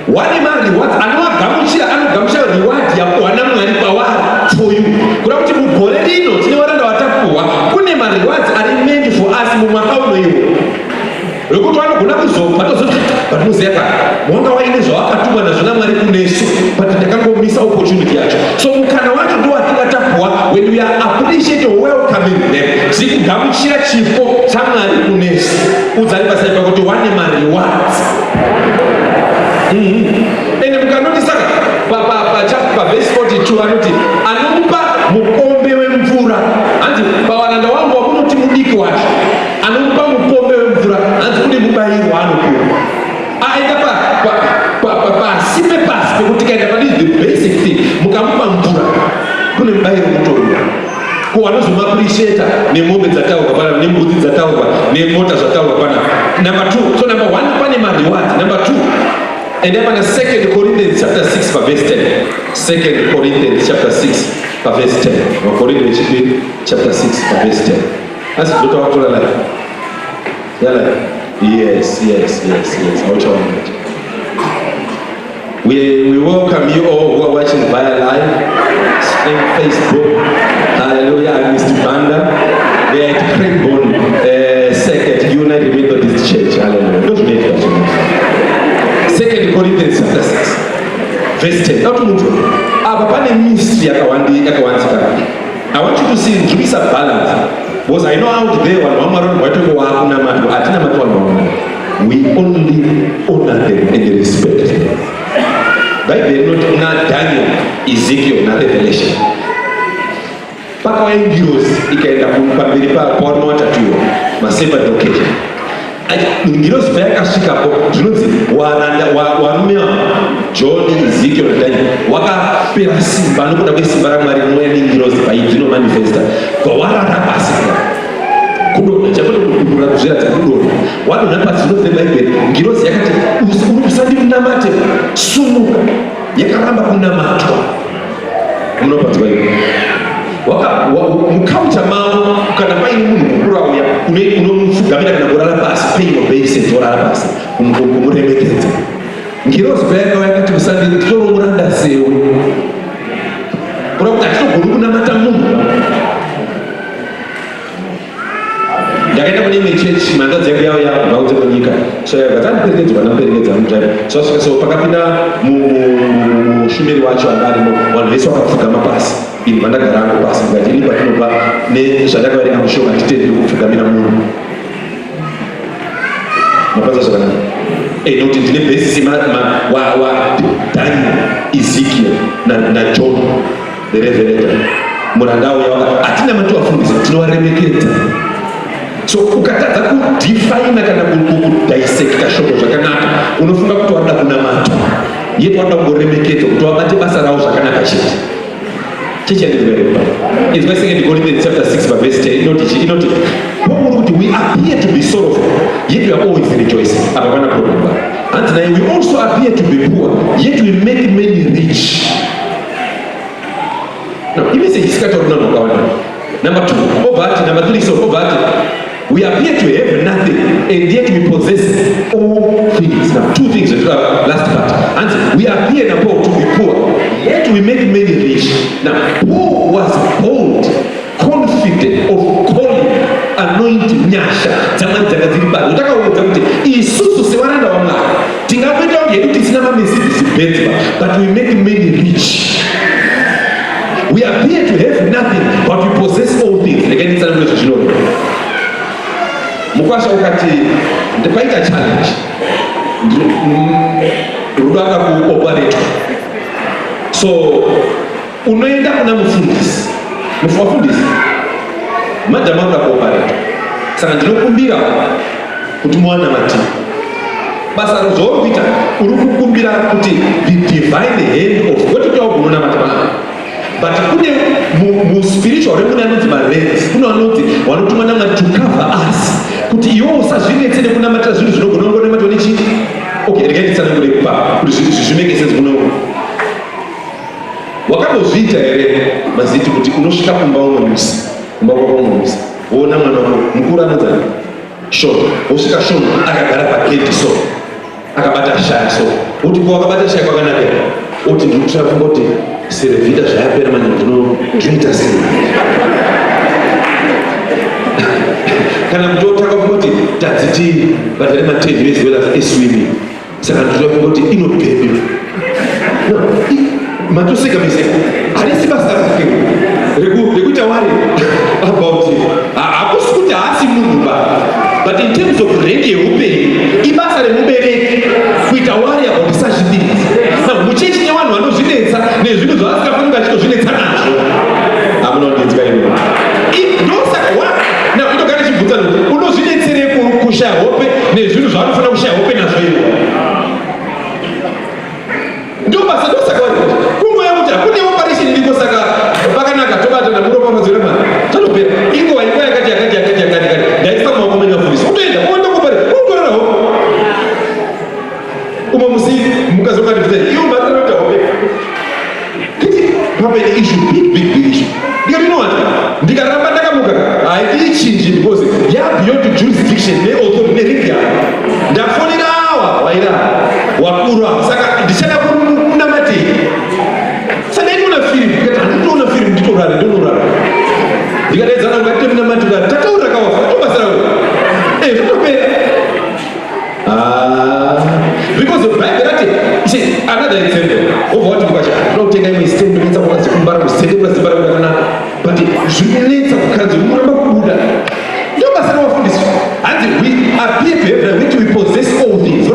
wane marewards anoagamuchira, anogamuchira reward yapuhwa naMwari kwavari for you. Kuda kuti mugore rino tine varanda vatapuhwa, kune marewards ari meant for us mumwaka uno iwo wekuti vanogona kuzobva tozoti, but muziya ka, wanga waine zvawakatumwa nazvo naMwari kunesu, but ndakangomisa opportunity yacho. So mukana wacho ndowatinga tapuwa when we are appreciating, welcoming them, tiri kugamuchira chipo chaMwari kunesu. Udzari pasaipa kuti wane marewards. Ende mukanotisaka pavhesi 42 anoti anomupa mukombe wemvura, hanzi pawaranda wangu wamunoti mudiki wacho, anomupa mukombe wemvura, hanzi kune mubayiro waanopiwa. Aenda pasi pepasi pekuti kaenda pane the basic thing, mukamupa mvura kune mubayiro mutoriwa. Ko vanozomuappreciata nemombe dzataurwa panapa, nembudzi dzataurwa, nemota zvataurwa panapa? Number two. So number one, pane marewards. Number two, ende pana Second Corinthians chapter 6 paverse 10. Second Corinthians chapter 6 paverse 10. Vakorinde vechipiri chapter 6 paverse 10. Asi ndotawatora live yala. Yes, auchaona. We welcome you all who are watching via live stream Facebook. Hallelujah. I'm Mr. Banda. We are at Cranborne Circuit United Methodist Church. Hallelujah. Ndozvinoitika zvinhu. Second Corinthians chapter 6 verse 10. Nauti muntu apa pane mystery yakawanzika. I want you to see ndikuisa balance because I know out there vanhu vaMwari vanhu vatonge waakunamatwa. Hatinamatwa vanhu vaMwari. We only honor them and respect them. Bhaibheri rinoti kuna Daniel, Ezekiel naRevelation, pakauya ngirozi ikaenda pamberi pavarume vatatu iwo maservant occasion. Ngirozi payakasvikapo, zvinonzi waranda warume ava, John, Ezekiel naDaniel, wakapera simba nokuda kwesimba raMwari rinouya nengirozi paidinomanifesta. Bvawarara pasi kudonha, chakwete kudurura, kuzviradza kudonha, wadonha pasi. Zvinonzi nebhaibheri ngirozi yakati, "Usandinamate, sumuka." Yakaramba kunamatwa. Munopanzwa ivo muculture mavo, kana paine munhu mukuru auya, unomufugamira. Kumupfugamira kana kurara pasi, paying obeisance, worara pasi kumuremekedza. Ngirozi payakauya yakati, "Musandiri, nditori muranda sewe." Kuda kuti hatitogoni kunamata munhu. Ndakaenda kune imwe chechi, manzadzi yangu yavo yakubva kunze kwenyika, so yakati andiperekedza, vanamuperekedza mudriver. So asvika, so pakapinda mushumiri wacho anga arimo, vanhu vese vakapfugama pasi. Ini vandagara hangu pasi, ndikati, "Ini patinobva nezvandakaverenga mushoko, hatitenderi kupfugamira munhu." Mapanza zvakanaka? Nokuti ndine basis wa Daniel, Ezekiel naJohn the Revelator. Muranda uya hatina matiwafundisa, tinovaremekedza. So ukatadza kudefina kana kudissecta shoko zvakanaka, unofunga kuti wada kunamatwa, yet wada kungoremekedzwa kuti wabate basa ravo zvakanaka chete. Chechandizvarepa inzwa Second Corinthians chapter 6 paverse 10, inoti chi? Inoti, Paul kuti, "We appear to be sorrowful, yet we are always rejoicing." Apa pana problem ba. Hanzi naye, "We also appear to be poor, yet we make many rich." Now, imessage isikatauri nanhu wakawanda. Number two, obva ati, number three, so obva ati, "We appear to have nothing, and yet we possess all things." Now, two things, last part. And we appear now, Paul, to be poor, yet we make many rich. Now, Paul was bold, confident of calling, anointing, nyasha dzaMwari dzanga dziri pari. Utakaudza kuti isusu sevaranda vaMwari tingakuita kunge hedu tisina maMercedes Benz, but we make many rich. We appear to have nothing, but we possess all things. Regai nditsanangure zvezvinoreva. Mukwasha ukati paita challenge, Rudo akakuoparetwa, so unoenda kuna mufundisi. Wafundisi, madhamu akuda kuoparetwa, saka ndinokumbira kuti muwanamati. Basa zvauri kuita, uri kukumbira kuti the divine hand of God, kuti wagunonamata panapa, but kune muspiritual realm kune anonzi maranks, kune vanonzi vanotumwa naMwari to cover us, kuti iwe usazvinetse nekunamatira zvinhu zvinogona kungonamatwa nechii. Okay, regai nditsanangure pa kuti zvimake sense. Kuno wakambozviita here, maziti, kuti unosvika kumba umwe musi, kumba kwako umwe musi, woona mwana wako mukuru anonzani, Shon, wosvika Shon akagara pagedhi, so akabata shaya, so uti, "Ko wakabata shaya kwakanaka here?" Uti, "Ndiri kufunga kuti Cerevita zvayapera manje, ndinoita sei?" Kana kuti wotanga kufunga kuti tadziti bhadhare ma10 US dollars eswimming, saka ndinofunga kuti inobvepi. No, matoseka mese. Harisi basa rake rekuita worry about. Hakusi kuti haasi munhu ba, but in terms of rank yeupenyu, ibasa remubereki kuita worry about such things. Now, muchechi nevanhu vanozvinetsa nezvinhu zvavasingafaniri vachitozvinetsa nazvo. Hamunondinzwa imi? Ndosaka now inogara ichibvunza kuti unozvinetserei kushaya hope nezvinhu zvaanofanira kushaya hope nazvo iwo. Ndo basa, ndosaka vari kungoya kuti hakune operation iriko, saka pakanaka tobatana muropafadzwa ramari, totopera. Inguva, inguva yakati yakati yakati yakati yakati, ndaisa mumaoko menyu vafundisi. Utoenda uenda kupare utorara hope. Umwe musi mukadzi wakandibvunza, "Iwo mbatirota hope?" Kiti papa ine issue, big big big issue. Ndikati, "You know what, ndikaramba ndakamuka haitichinji because ya beyond jurisdiction neauthority nerank yavo. Ndafonera awa waira wakuru ava, saka ndichada kunamatei." Saka ndaitoona firimu, ndikati, "Handitoona firimu, nditorare, ndonorara." Ndikadaidzana, "Ungatite munamati." Tataurira kawafa tobasira zvotopera. Ah, because Bible rati, see, another example, obva wati, "Mukasha, ndoda kutenga imwe stand, ndonetsa kwakazi kumbara kusende kura simba rako rakanaka, but zvinonetsa kukadzi muramba kubuda." Ndio basa ravafundisi. Hanzi, "We appear to have, which we possess all things."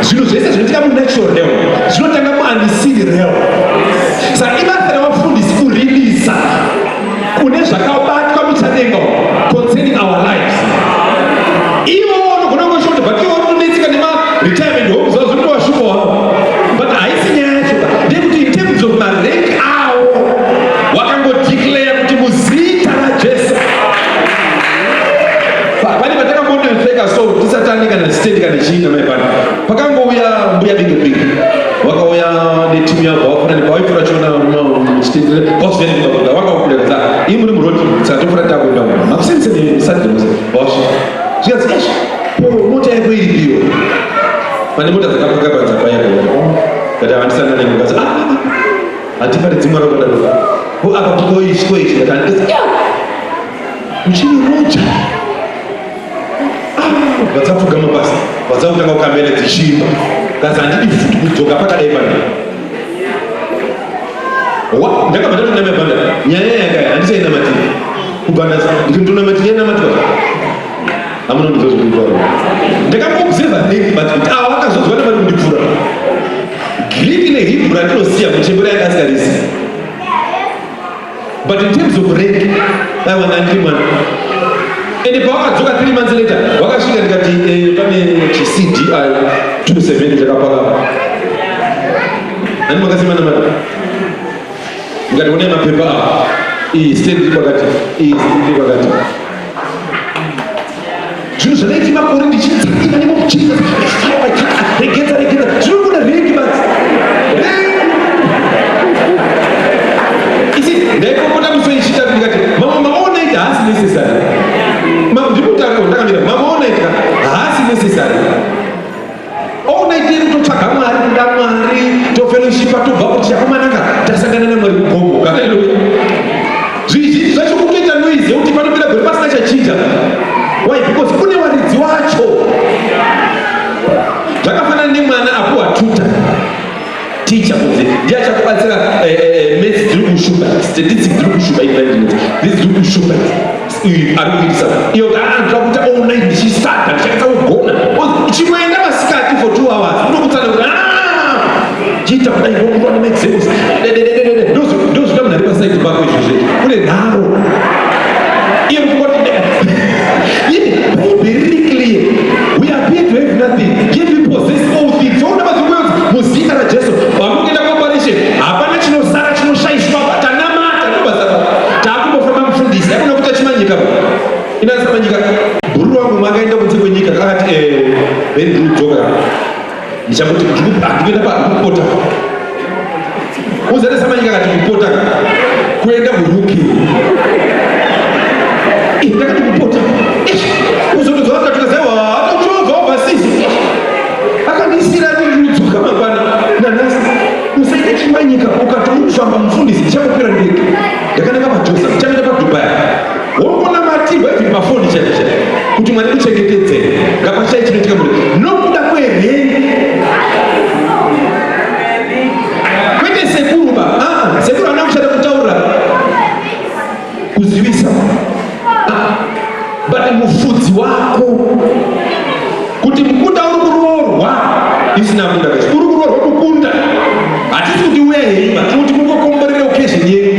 Zvinhu zvese zvinoitika munatural realm zvinotanga muunseen realm. Saka ibasa ravafundisi kurilisa kune zvakabatwa muchadenga concerning our lives. Ivo unogona kungoshota, but ivo unonetseka nemaretirement homes, zvavo zvinotowashupa wavo, but haisi nyaya yacho ba. Ndeyekuti in terms of marank awo, wakangodeclare kuti muzita raJesu. Pane patakambonetseka, so tisatani kana stand kana chii namaipano, pakangouya mbuya Big Big, vakauya netimu yavo, vafuna nepawaipfuura chiona wakakuda kudza ii muri murodi, saka tofura takuenda makuseniseni Saturday mose wasvika. Zvikanzi, "Eish, Poro, mota yako iripiwo?" Pane mota dzakapaka panze paya. Kati havandisana nemukadzi. "Ah, handiparidzi Mwari wakadaro. Ko apa koichi, koichi?" Ndati handisi uchiri roja. Vadzapfugama pasi, vadzakutanga kukamera dzichiimba. Kazi, "Handidi futi kudzoka pakadai pano." Ndakabva ndatonamia bhanda. Nyaya yakaya handichainamatiri kubva nhasi. Ndikitonamatiri yanamatwa, hamunondizo zvikuitaura. Ndakamboobserva thing, but kuti ava vakazodzwa nevari kundipfuura, Greek neHebrew randinosiya muchembera yanga asikarisi, but in terms of rank, aiwa, ndandiri mwana. Ende pawakadzoka 3 months later, wakasvika, ndikati, "Pane chiCDI 270 chakapaka ani makasimana mana." Ndikati, "Onai mapepa ava, iyi stand iri kwakati, iyi stand iri kwakati." Zvinhu zvadaiti makore ndichidzakina nemokuchinza, regedza, regedza, zvinobuda rank basi. Isi ndaipopota musi wechitatu, ndikati mamwe maonaiti haasi necessary. Ndinotaura ndakamira, mamwe all-night haasi necessary. All night yedu totsvaga Mwari, kuda Mwari, tofellowshipa, tobva kuti chakomanaka, tasangana naMwari kugomo. Haleluya! Zvizhinji zvacho kutoita noise yekuti panopera gore pasina chachinja. Why? Because kune waridzi wacho. Zvakafanana nemwana apuwa tutor, ticha, kunzi ndiye achakubatsira. Maths dziri kushupa, statistics dziri kushupa, environment dzisi dziri kushupa, ari kuitisa iyo. Ah, ndoda kuita all night ndichisada, ndichakatsa kugona. Chimboenda masikati for 2 hours, unokutsana kuti, "Ah, chiita kudai, ndokuva nemaexams." Ndozvida munhu ari paside pako izvozvo. Kune nharo iye kungoti Bhaibheri riri clear: we appear to have nothing, yet we possess all things. Toona mazvingoyonzi muzita raJesu, pamunoenda kuoperation hapana chinosara chinoshayishwa. Tanamata, ndobasa taakumbofamba. Mufundisi akuna kuita chimanyika inasa manyika. Bhuru wangu makaenda kunze kwenyika, akati, "Ben, ndikudzoka, ndichamboti ndikuenda pakupota." Uzati samanyika akati kupota kuenda kuUK. Ndakati kupota, uzotodzoka akatoka zaiwa atochovha overseas, akandisira ndikudzoka mangwana nanhasi. Usaite chimanyika ukati uri kufamba. Mufundisi, ndichambopera ndege, ndakananga paJoza, ndichaenda paDubai. Wongonamatirwa even pafoni chaipo chaipo kuti Mwari kuchengetedzei, ngapachai chinoitika muri nokuda kwerank, kwete sekuru ba. Ah, sekuru haana kushanda kutaura kuzivisa. Ah, but mufudzi wako kuti mukunda uri kuroorwa, isina munda kachi uri kuroorwa mukunda. Hatisi kuti uya heima, tinokuti mungokomborere occasion yedu.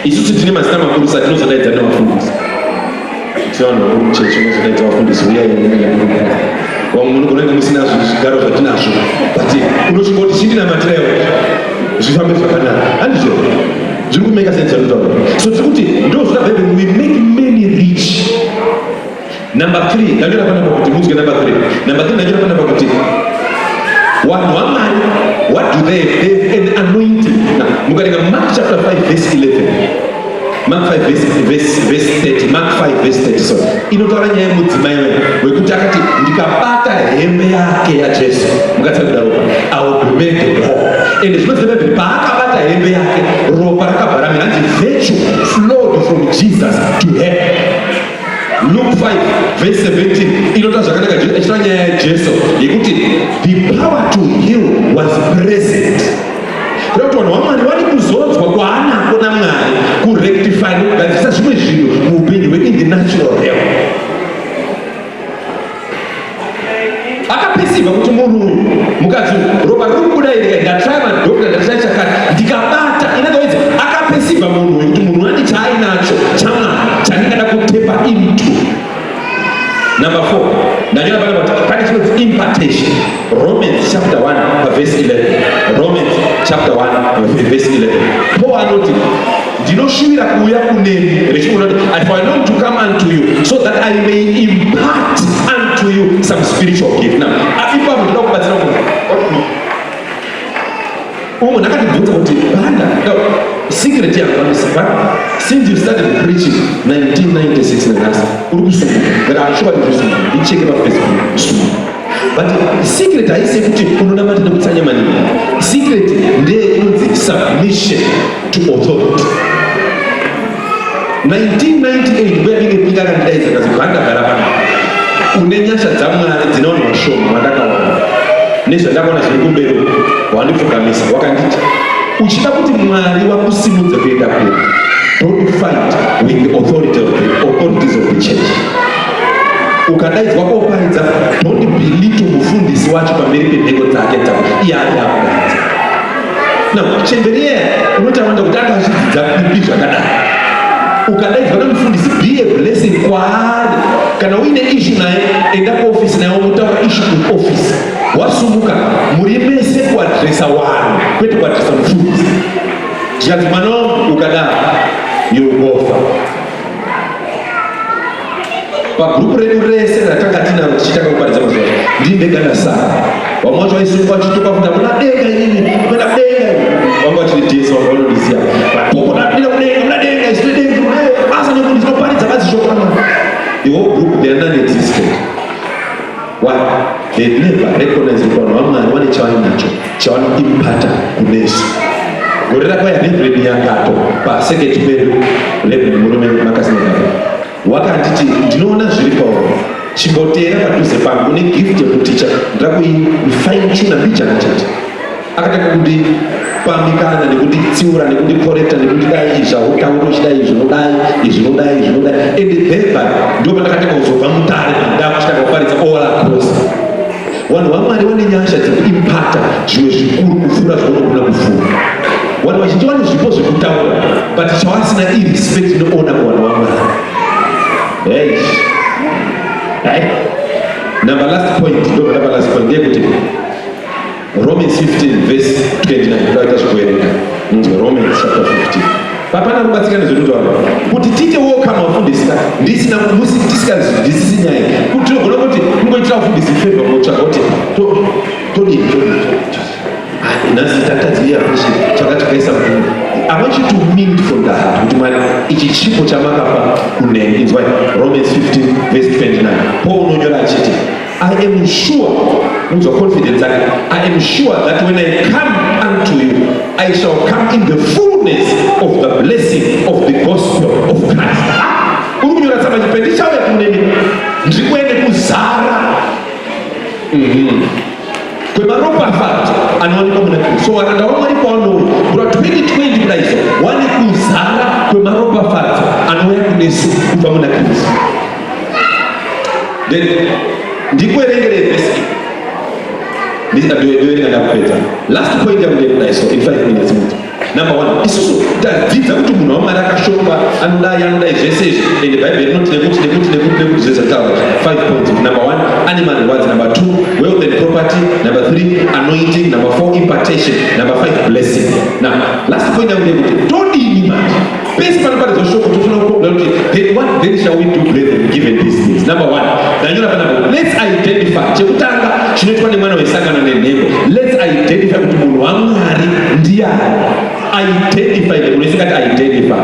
Isusu tine mazita makuru, satinozodaidza nevafundisi. Tine vanhu vakuru muchechi, unozodaidza vafundisi, uyai. Vamwe munogona kunge musina zvigaro zvatinazvo, but unosvika kuti chindinamatiraiwo zvifambe zvakanaka. Handizvo zviri kumake sense zvandinotaura? So tiri kuti ndo zvita Bhaibheri, we make many rich. Number three ndanyora panapa kuti munzwe. Number three, number three ndanyora panapa kuti vanhu vaMwari, what do they have? They have an anointing. Now mukatenga Mark chapter 5 verse 11, Mark 5 verse 30, Mark 5 verse 30, sorry, inotaura nyaya yemudzimai wekuti akati, "Ndikabata hembe yake yaJesu," mukatsangira ropa, "I will be made whole." Ende zvinonzi Bhaibheri, paakabata hembe yake, ropa rakabva ramira. Hanzi virtue flowed from Jesus to her. Luke 5 verse 17 inotaura zvakanaka, ichitaura nyaya yaJesu yekuti the power to heal was present. Kuda kuti vanhu vaMwari vari kuzodzwa kwaanako naMwari kurectify nekugadzirisa zvimwe zvinhu muupenyu hwedu in the natural realm. Akaperceiva kuti munhu uyu, mukadzi uyu, ropa riri kubuda iri, ndatry madoctor, ndatry chakati, ndikabata. In other words, akaperceiva munhu uyu kuti munhu ane chaainacho chaMwari chandingada kutap into. Number four ndanyora pana kuti pane chinonzi impartation. Romans chapter 1 paverse 11, Romans chapter 1 verse 11, Paul anoti, "Ndinoshuvira kuuya kunemi." Rechiona kuti, "If I long to come unto you so that I may impart unto you some spiritual gift." Now ipapo ndoda kubatsira munhu. Umwe munhu akatibvunza kuti, "Banda, no, Secret yakwanisa, since you started preaching 1996 nanhasi uri kusunga. But ashuwa ndikusunga, ndicheke paFacebook, kusunga. But secret haisi yekuti unonamata nekutsanya maningi. Secret ndeye inonzi submission to authority. 1998 mbuya dinge pinga akandidaidza, kazi bhandagara pano, une nyasha dzaMwari dzine vanhu vashoma vandakaona nezvandakaona zviri kumberi. Wandipfugamisa, wakanditi, "Uchida kuti Mwari wakusimudze kuenda kure, don't fight with the authority of the authorities of the church. Ukadaidzwa koparidza, don't belittle mufundisi wacho pamberi penhengo dzake dzako iye ari akudaidza." Now chemberiye unotawanda kuti anga achidzidza kupi zvakadai. Ukadaidzwa namufundisi, be a blessing kwaari. Kana uine issue naye, enda kuofisi naye, wotaura issue kuofisi. Wasumuka muri mese kuaddressa vanhu, kwete kuaddressa mufundisi. Zvikanzi, "Mwana wangu, ukadaro yougofa." Pagrupu redu rese ratanga tinaro tichitanga kuparidza mazuva, ndini ndega ndasara. Vamwe vacho vaisungwa vachituka kuti, "Hamuna denga inini, kuenda kudenga." Vanga vachidhesa, vanga vanondiziva, vapopodadira kudenga, muna denga, isu denga basa nekuti ndinoparidza badzi shoko raMwari. The whole group, they are non-existent. Why? They never recognize kuti vanhu vaMwari vane chavainacho chavanoimparta kunesu. Gore rakauya Reverend Nyakato paseketi pedu, Reverend murume makasinakato, wakanditi, "Ndinoona zviri pauri, chimboteera padhuze pangu, une gift yekuticha, ndira kuifine-tuna mbijana chete." Akatanga kundipamikana nekunditsiura nekundicorrecta nekundidai, izvi hautauri uchidai, izvi unodai, izvi unodai, izvi unodai. And thereby ndo pandakatanga kuzobva Mutare, ndakuchitanga kuparidza all across. Vanhu vaMwari vane nyasha dzekuimparta zvimwe zvikuru kupfuura zvaunogona kufunga. Vanhu vazhinji vane zvipo zvekutaura, but chavasina irespect nehonour kuvanhu vaMwari. Hey. Hey. Number last point, ndo number last point ndeyekuti Romans 15 verse 29. Ndoita zvikuverenga, inzwe Romans chapter 15. Papana rubatsika nezvekutaura kuti tiite wokama mufundisi ndisina tisikazwisisi nyaya, kuti tinogona kuti kungoitira mufundisi favor, motsvaga kuti todini, todini. Nhasi tatadzii appreciate chaka chakaisa munhu. I want you to mean from the heart kuti Mwari, ichi chipo chamakapa kuneni. Inzwai Romans 15 verse 29. Paul unonyora achiti, "I am sure," unzwa confidence ake, "I am sure that when I come unto you, I shall come in the fullness of the blessing of the gospel of Christ." Ah, uri kunyora tsamba chipe, ndichauya kuneni ndiri kuende kuzara kwemaropafadzo anowanikwa muna Kristu. So varanda vaMwari pavanouya kura 2020 kudaiso, wane kuzara kwemaropafadzo anouya kunesu kubva muna Kristu. Then ndikuerengere vhesi, ndoerenga ndakupedza. Last point yangu ndekudaiso in 5 minutes muti number one, isusu tadzidza kuti munhu waMwari akashongwa, anodai, anodai zvese izvi, ende Bhaibheri rinoti nekuti, nekuti, nekuti, nekuti, zvese zvataura. Five points. Number one, animal rewards. Number two, wealth and property. Number three, anointing. Number four, impartation. Number five, blessing. Now last point yangu ndeyekuti todini manje? Pese panoparidzwa shoko tofanira kukombera kuti, then what then shall we do, brethren, given these things? Number one, ndanyora panapa, let's identify. Chekutanga chinoitwa nemwana wesangano nenhengo, let's identify kuti munhu waMwari ndiani. Identify them. Unosingati identify.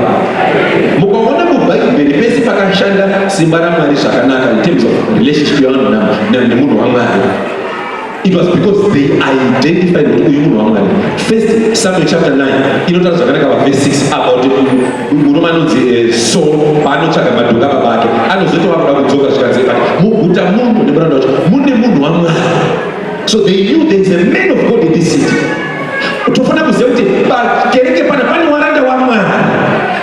Mukaona muBhaibheri pese pakashanda simba raMwari zvakanaka in terms of relationship yavanhu nemunhu waMwari, it was because they identified kuti uyu munhu waMwari. First Samuel chapter 9 inotaura zvakanaka pavhesi 6 about murume anonzi Saul. Paanotsvaga madhonga baba ake, anozoti wakuda kudzoka, zvikanzi, "But muguta muno nemuranda wacho mune munhu waMwari." So they knew there is a man of God in this city. Tofanira kuziva kuti pakereke pana pane waranda waMwari.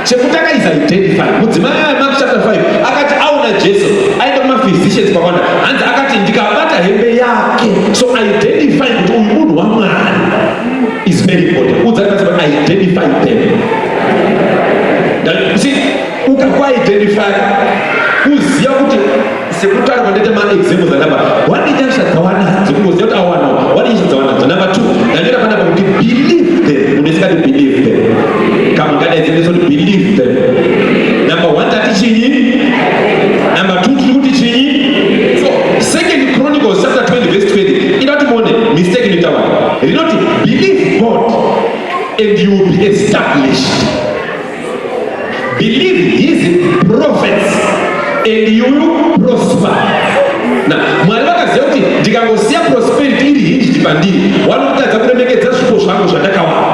Chekutanga is identify. Mudzimai Mark chapter 5 akati aona Jesu, aenda kumaphysicians kwakawanda, hanzi akati, "Ndikabata hembe yake." So identify kuti uyu munhu waMwari is very important. Udzai pasi, identify them. See, ukakuidentify, kuziva kuti sekutaura kwandaita maexamples anapa, wane nyasha dzawanadzo, kungoziva kuti awanawo, wane nyasha dzawanadzo. Number two, ndanyora panapa kuti believe them. Unosikati believe them, kama ngadaidzendesa kuti believe them. Number one tati chinyi? Number two tiri kuti chinyi? So Second Chronicles chapter 20 verse 20 ida kuti muone mistake inoita vanhu. Rinoti, "Believe God and you will be established. Believe his prophets and you will prosper. Na Mwari vakaziva kuti ndikangosiya prosperity iri hinged pandiri, vanotadza kuremekedza zvipo zvangu zvandakawana.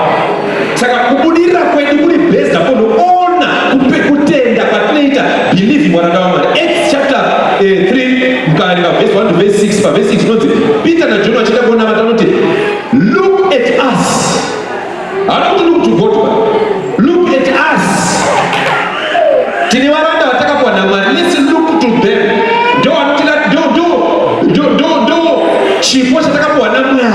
Saka kubudirira kwedu kuri based upon honor, kutenda kwatinoita, believing varanda vaMwari. Acts chapter 3, mukaverenga verse 1 to verse 6, paverse 6 inonzi Peter naJohn vachienda kuona vanoti, "Look at us." Haana kuti look to God, but look at us. Tine varanda vatakapiwa naMwari. Let's look to them. Ndo vanotira, ndo chipo chatakapiwa naMwari.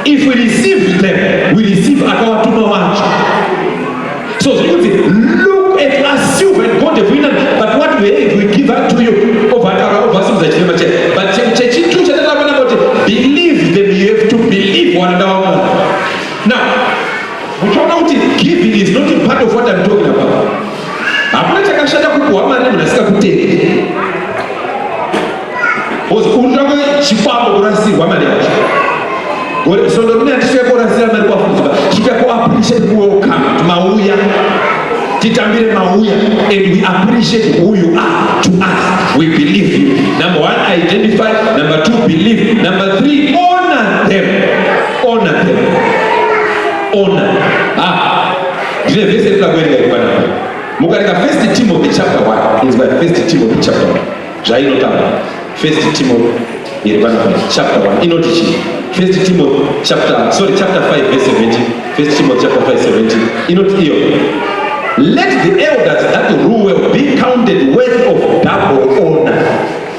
If we receive them, we receive akawatuma wacho. So zviri kunzi, "Look at us, silver and gold have we none, but what we have we give unto you." Obva ataura, obva asimudza chirema che, but chechitu chatataura kuti believe them. You have to believe varanda vaMwari. Now muchaona kuti giving is not a part of what I'm talking about. Hakuna chakashata kupuhwa mari nemunhu asingakutendi, because unotange chikwambo kurasirwa mari yacho. Gore sondo rine hatisvika kurasira mari kwafundzwa, svika kuappreciate, kuwelcome kuti mauya, titambire mauya, and we appreciate who you are to us. We believe you. Number one, identify. Number two, believe. Number three, honor them. Honor them. Honor. Ah, ndine vhesi yetinoda kuverenga iri panapa. Mukaverenga First Timothy chapter 1, inzwa First Timothy chapter 1 zvainotaura. First Timothy iri panapa, chapter 1, inoti chii? First Timothy chapter, sorry, chapter 5 verse 17. First Timothy chapter 5 17 inoti iyo, "Let the elders that rule well be counted worth of double honor."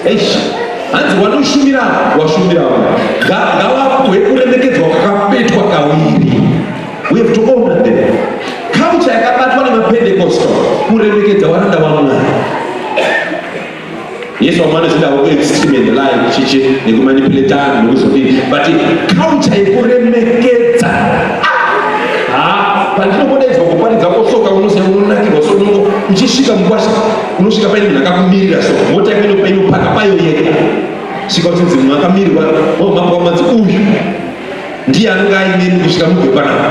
Eish, hanzi wanoshumira, washumira ngavapuhwe kuremekedzwa kwakapetwa kaviri. We have to honor them. Culture yakabatwa nemaPentecostal, kuremekedza varanda vaMwari. Yesu, vamwe vanozinda kuextreme and lie, chichi nekumanipulata nekuzodii, but culture yekuremekedza, ha, pandinombodaidzwa kuparidza kwosoka, unoziva unonakirwa. So uchisvika mukwasha, unosvika paine munhu akakumirira. So mota yako inopaka payo yega, svika uchinzi munhu akamirirwa mambo wamanzi uyu ndiye anonge aine kusvika mubve panapa.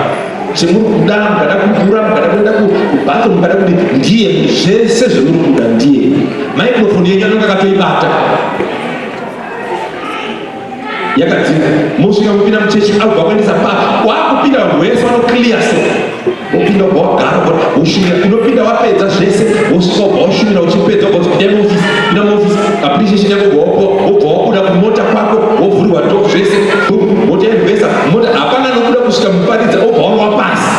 Chemuri kuda, mukada kugura, mukada kuenda kubathroom, mukada kuti, ndiye zvese zvemuri kuda. Ndiye microphone yenyu anonge akatoibata yakadzika. Mosvika, mupinda muchechi, abva kuendesa pa wakupinda, vanhu vese vanoclear. So wopinda, ubva wagara, woshumira. Unopinda, wapedza zvese, wosvika, ubva washumira. Uchipedza, ubva pinda muofisi, pinda muofisi, appreciation yako, ubva wapuwa, wobva wabuda kumota kwako, wovhurirwa door, zvese, wotoendesa mota. Hapana nokuda kusvika muparidza, obva warwa pasi.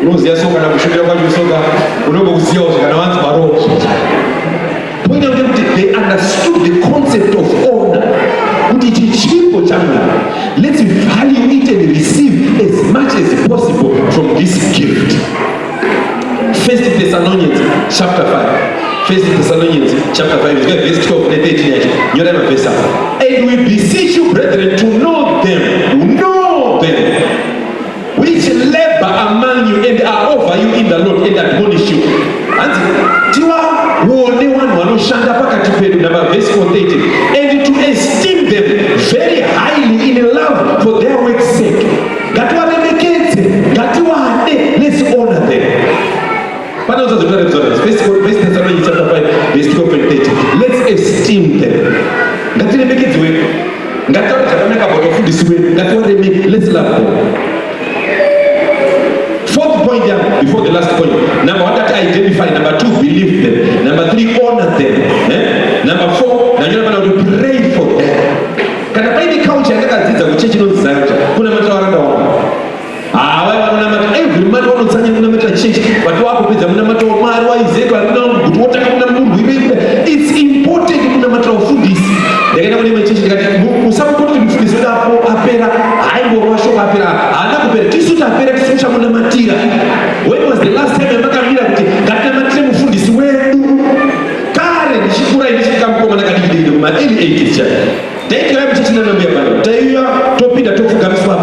Unoziva, so kana kushumira kwacho, soka unongokuzivawo kana wanzi maroho. Point yangu ndekuti they understood the concept of honor, kuti ichi chipo chaMwari, let's value it and receive as much as possible from this gift. First Thessalonians chapter 5. First Thessalonians chapter 5, it's verse 12 ne13 yacho. Nyorai mavhesi apa. "And we beseech you, brethren, to know them, know them which labor among you and are over you in the Lord and admonish you." Hanzi tivaone vanhu vanoshanda pakati pedu. Number verse 430, "And to esteem them very highly in love for their work's sake." Ngativaremekedze, ngativade. Let's honor them. Pane usazotaura First Thessalonians chapter 5 verse 12 and 13. Let's esteem them. Ngatiremekedzwe, ngataure zvakanaka about vafundisi wedu. Ngativareme. Let's love them. Fourth point here, before the last point. Number one, that identify. Number two, believe them. Number three, honor them. Eh? Number four, nanyora pana kuti pray for them. Kana paine culture yandakadzidza kuchechi inonzi Zion, kunamatira varanda wangu. Hava vanonamata every month, vanotsanya kunamatira chechi, but wakupedza munamato, Mwari waIsaac kuti wotanga kuna murwire. It's important kunamatira ufundisi. Ndakaenda kune imwe chechi, ndikati, "Musapoti kuti mufundisi wedu apo apera, haingorova shoko, apera." Haana kupera, tisu tapera, tisu tichamunamatira. When was the last time yamakamira kuti ngatinamatire mufundisi wedu? Kare ndichikura, ndichisvika mukomana kadikidiki kuma early 80s chai, taitirai muchechi nanambuya pano, taiuya, topinda, topfugamiswa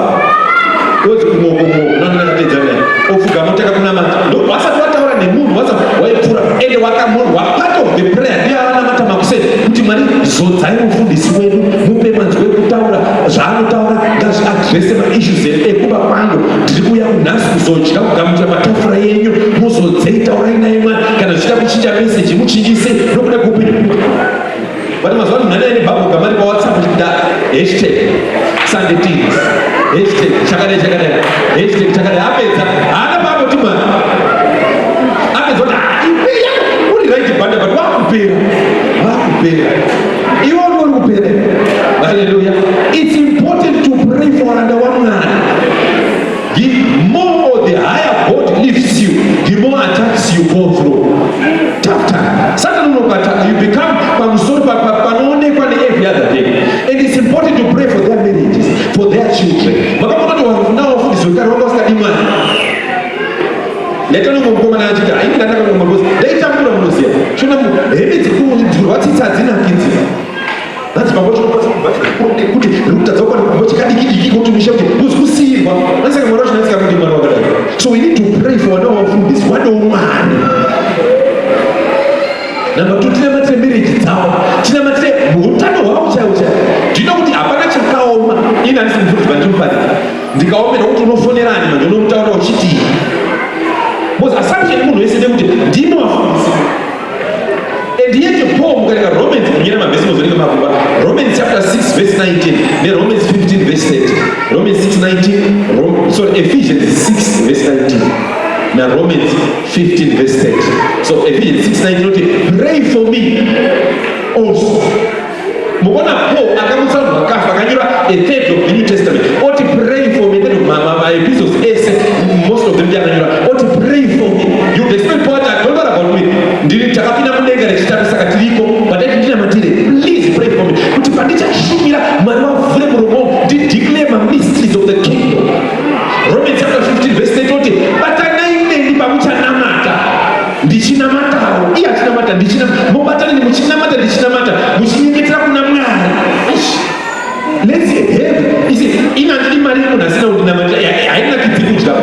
ozi kumoko moko nanakatedza naye, ofugama, otanga kunamata. Wasati wataura nemunhu, wasati waipfuura, ende wakamurwa. Part of the prayer ndiye avanamata makuseni kuti, "Mwari, zodzai mufundisi wedu, mupe manzwi ekutaura, zvaanotaura ngazviagree." Muaddresse maissues ekuba kwangu. Ndiri kuuya kunhasi kuzodya, kugamuchira matafura yenyu. Muzodzei, taurai naye mwana. Kana zvichida kuchinja meseji, muchinjise nokuda kuupenyu. But mazuva ano mhana ine bhabho gamari paWhatsApp uchida #SundayTeens, #chakadai chakadai, #chakadai. Apedza, haana paamboti mwana. Apedza kuti, "Ah, uri right banda, but wakupera, wakupera iwe, uri kupera." Haleluya. It's important to pray for varanda waMwari. The more or the higher God lifts you, the more attacks you go through. Tough time. Satan unokata, you become pamusoro panoonekwa ne-every other day. And it's important to pray for their marriages, for their children. Makaona kuti wafunda wafundisi wekare wanga usikadi mwana. Ndaita nomukomana achiti, "Haini, ndandakangombozi ndaitambura." Munoziva shona, hembe dzekudzurwa tsitsi hadzinakidzi. Hanzi baba kuti rikutadza kuwana kumba chikadiki diki kuti misha kuti uzi kusiyirwa. Nasaka mwana wacho nasika kuti mwana wakadai. So we need to pray for vana vafundisi, vadewo Mwari. Number two, tinamatire marriage dzavo, tinamatire utano hwavo chaiwo chaiwo. Ndino kuti hapana chakaoma. Ini handisi mufundisi, vandimuparidza ndikaomera kuti unofonerani manje, unomutaura uchitii? Because assumption munhu wese ndekuti ndimi vafundisi. And yet Paul, mukatenga Romans, munyera mavhesi muzonenge makumba Romans chapter 6 verse 19 neRomans 15 verse 30. Romans 6 19, sorry, Ephesians 6 verse 19 naRomans 15 verse 30. So Ephesians 6 19 inoti, "Pray for me also." Mukuona Paul akamutsa vanhu vakafa, akanyora a third of the New Testament, oti, "Pray for me." Then maepistles ese, most of them ndiye akanyora, oti, "Pray for me." You expect Paul ati, "Don't worry about me, ndiri takapinda mudenga rechitatu, saka tiriko, but ati ndinamatire. Please pray for me kuti pandichashumira, Mwari vavhure muromo, ndideclare mamysteries of the kingdom." Romans chapter 15 verse 8 oti, "Batanai neni pamuchanamata, ndichinamatawo." Iye achinamata, ndichinamata, mubatane muchinamata, ndichinamata, muchinyengetera kuna Mwari. Ish. Let's have, you see, ina handidi mari yemunhu asina kundinamata, hainakidzi kudya.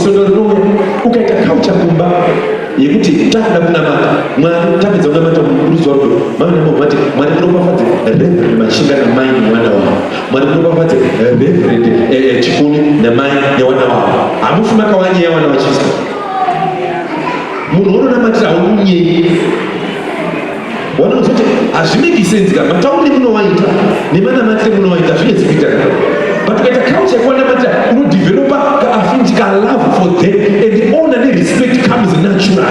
Svondo rinouya ukaita culture kumba yekuti takuda kunamata Mwari, tapedza kunamata muruzi wako, mama namama vati, "Mwari muropafadze Reverend Machinga namai nemwana wavo. Mwari muropafadze Reverend Chikuni namai nemwana wavo." Hamufi makawanyeya wana vachisa. Munhu unonamatira haumunyeyi. Wanozoti hazvimeki sense ka, mataurire munowaita nemanamatire munowaita zvinetsi kuita. But ukaita culture yekuwanamatira, unodevelopa kaaffinity, kalove for them, and honor nerespect comes naturally.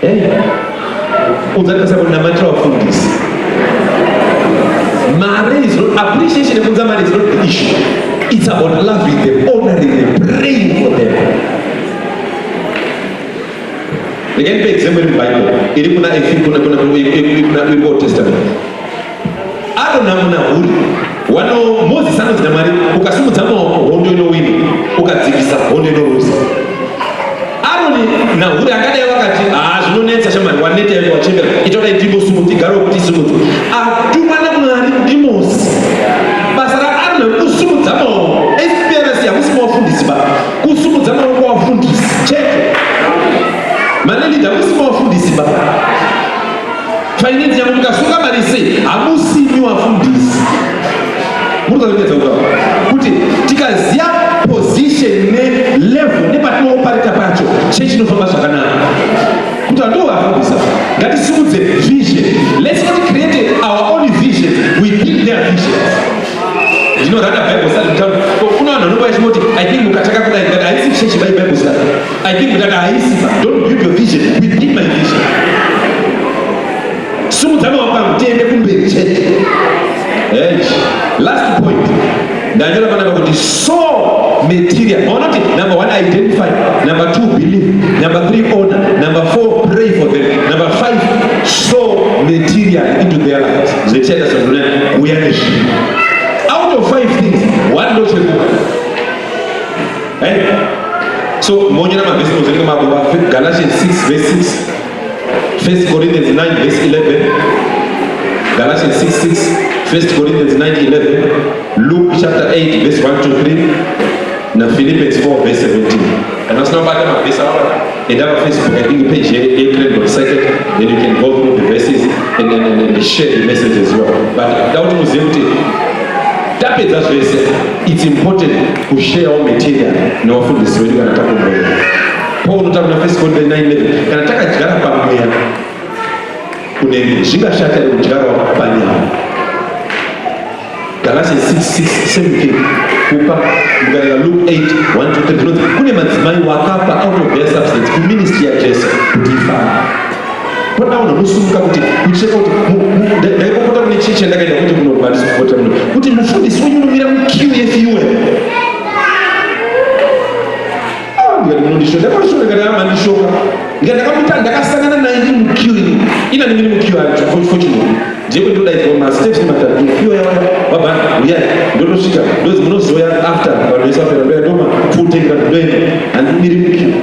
Hey. Udzati kunamatira vafundisi, mari is not, appreciation yekunza mari is not the issue. It's about loving them, honoring them, praying for them. Regai ndipe example iri muBible, iri kuna kuna Old Testament. Aroni naHuri wano, Mozisi anonzi naMwari, "Ukasimudza maoko, hondo inowina; ukadzikisa, hondo inoruza." Aroni naHuri akadai vakati, "Haa, zvinonetsa shamani, waneta yako, wachembera, ita ndimbosimudza, igaro kuti isimudze." Atumwa naMwari ndiMosi. Basa raAroni kusumudza maoko. SPRC hamusi mawafundisi ba. Kusumudza maoko wafundisi chete. Malelida, hamusi mawafundisi ba. Finance yamo mukasunga mari sei, hamusimi wafundisi. Muri kuedza kutaura kuti tikaziva position nelevel nepatinoparita pacho, chechi inofamba zvakanaka. Kuti handiwo vafundisa, ngatisimudze vision. Let's not create our own vision, we build their visions. Ndinorana Bible study mutauni. Kuna vanhu vanongoya chimoti, "I think mukataka kudai." Ndati, "Haisi chechi bai Bible study." "I think," ndati, "haisi. Don't build your vision, we build my vision. Simudza maoko angu, tiende kumberi chete." Hey. Last point ndanyora panapa kuti sow material. Maona kuti number one, identify; number two, believe; number three, honor; number four, pray for them; number five, sow material into their lives. Zvetichaita sandone kuuya nezvinhu. Out of five things, one ndochekuka. Hey. So monyora mavhesi mozonenge mabuba: Galatians 6 verse 6, 1 Corinthians 9 verse 11. Galatians 6 6, 1 Corinthians 9 11, Luke chapter 8 verse 1 to 3, na Philippians 4 verse 17. Kana Vasina kubata mavhesi avabata, enda paFacebook, I think page yeCranborne Circuit, then you can go through the verses and share the message as well. But da kuti muzive kuti tapedza zvese, it's important kusharewo material nevafundisi vedu kana takomborera. Paul unotaura First Corinthians 9:11, kana takadyara pamweya kune, zvingashata here kudyarawo panyama? Galatians 6 6, same thing, kupa. Mukaverenga Luke 8 1 2 3, zvinonzi kune madzimai wakapa out of their substance kuministry yaJesu kuti ifambe. Podaona musumuka kuti kucheka kuti ndaipopota kune chechi yandakaenda kuti kunobva ndisipopota muno kuti mufundisi wenyu unomira muqueue yefuel. Ndikati munondishoka, ndakandishoka, ndikati amandishoka, ndikati ndakamuta, ndakasangana naye ndiri muqueue ini, ina ndiri muqueue acho. Fortunately ndiye ndodaidzwa masteps matatu, queue yawanda, baba uyai, ndotosvika, ndozi munozoya after vanhu vese vapera. Ndoya ndoma full ndoenda, handimiri muqueue.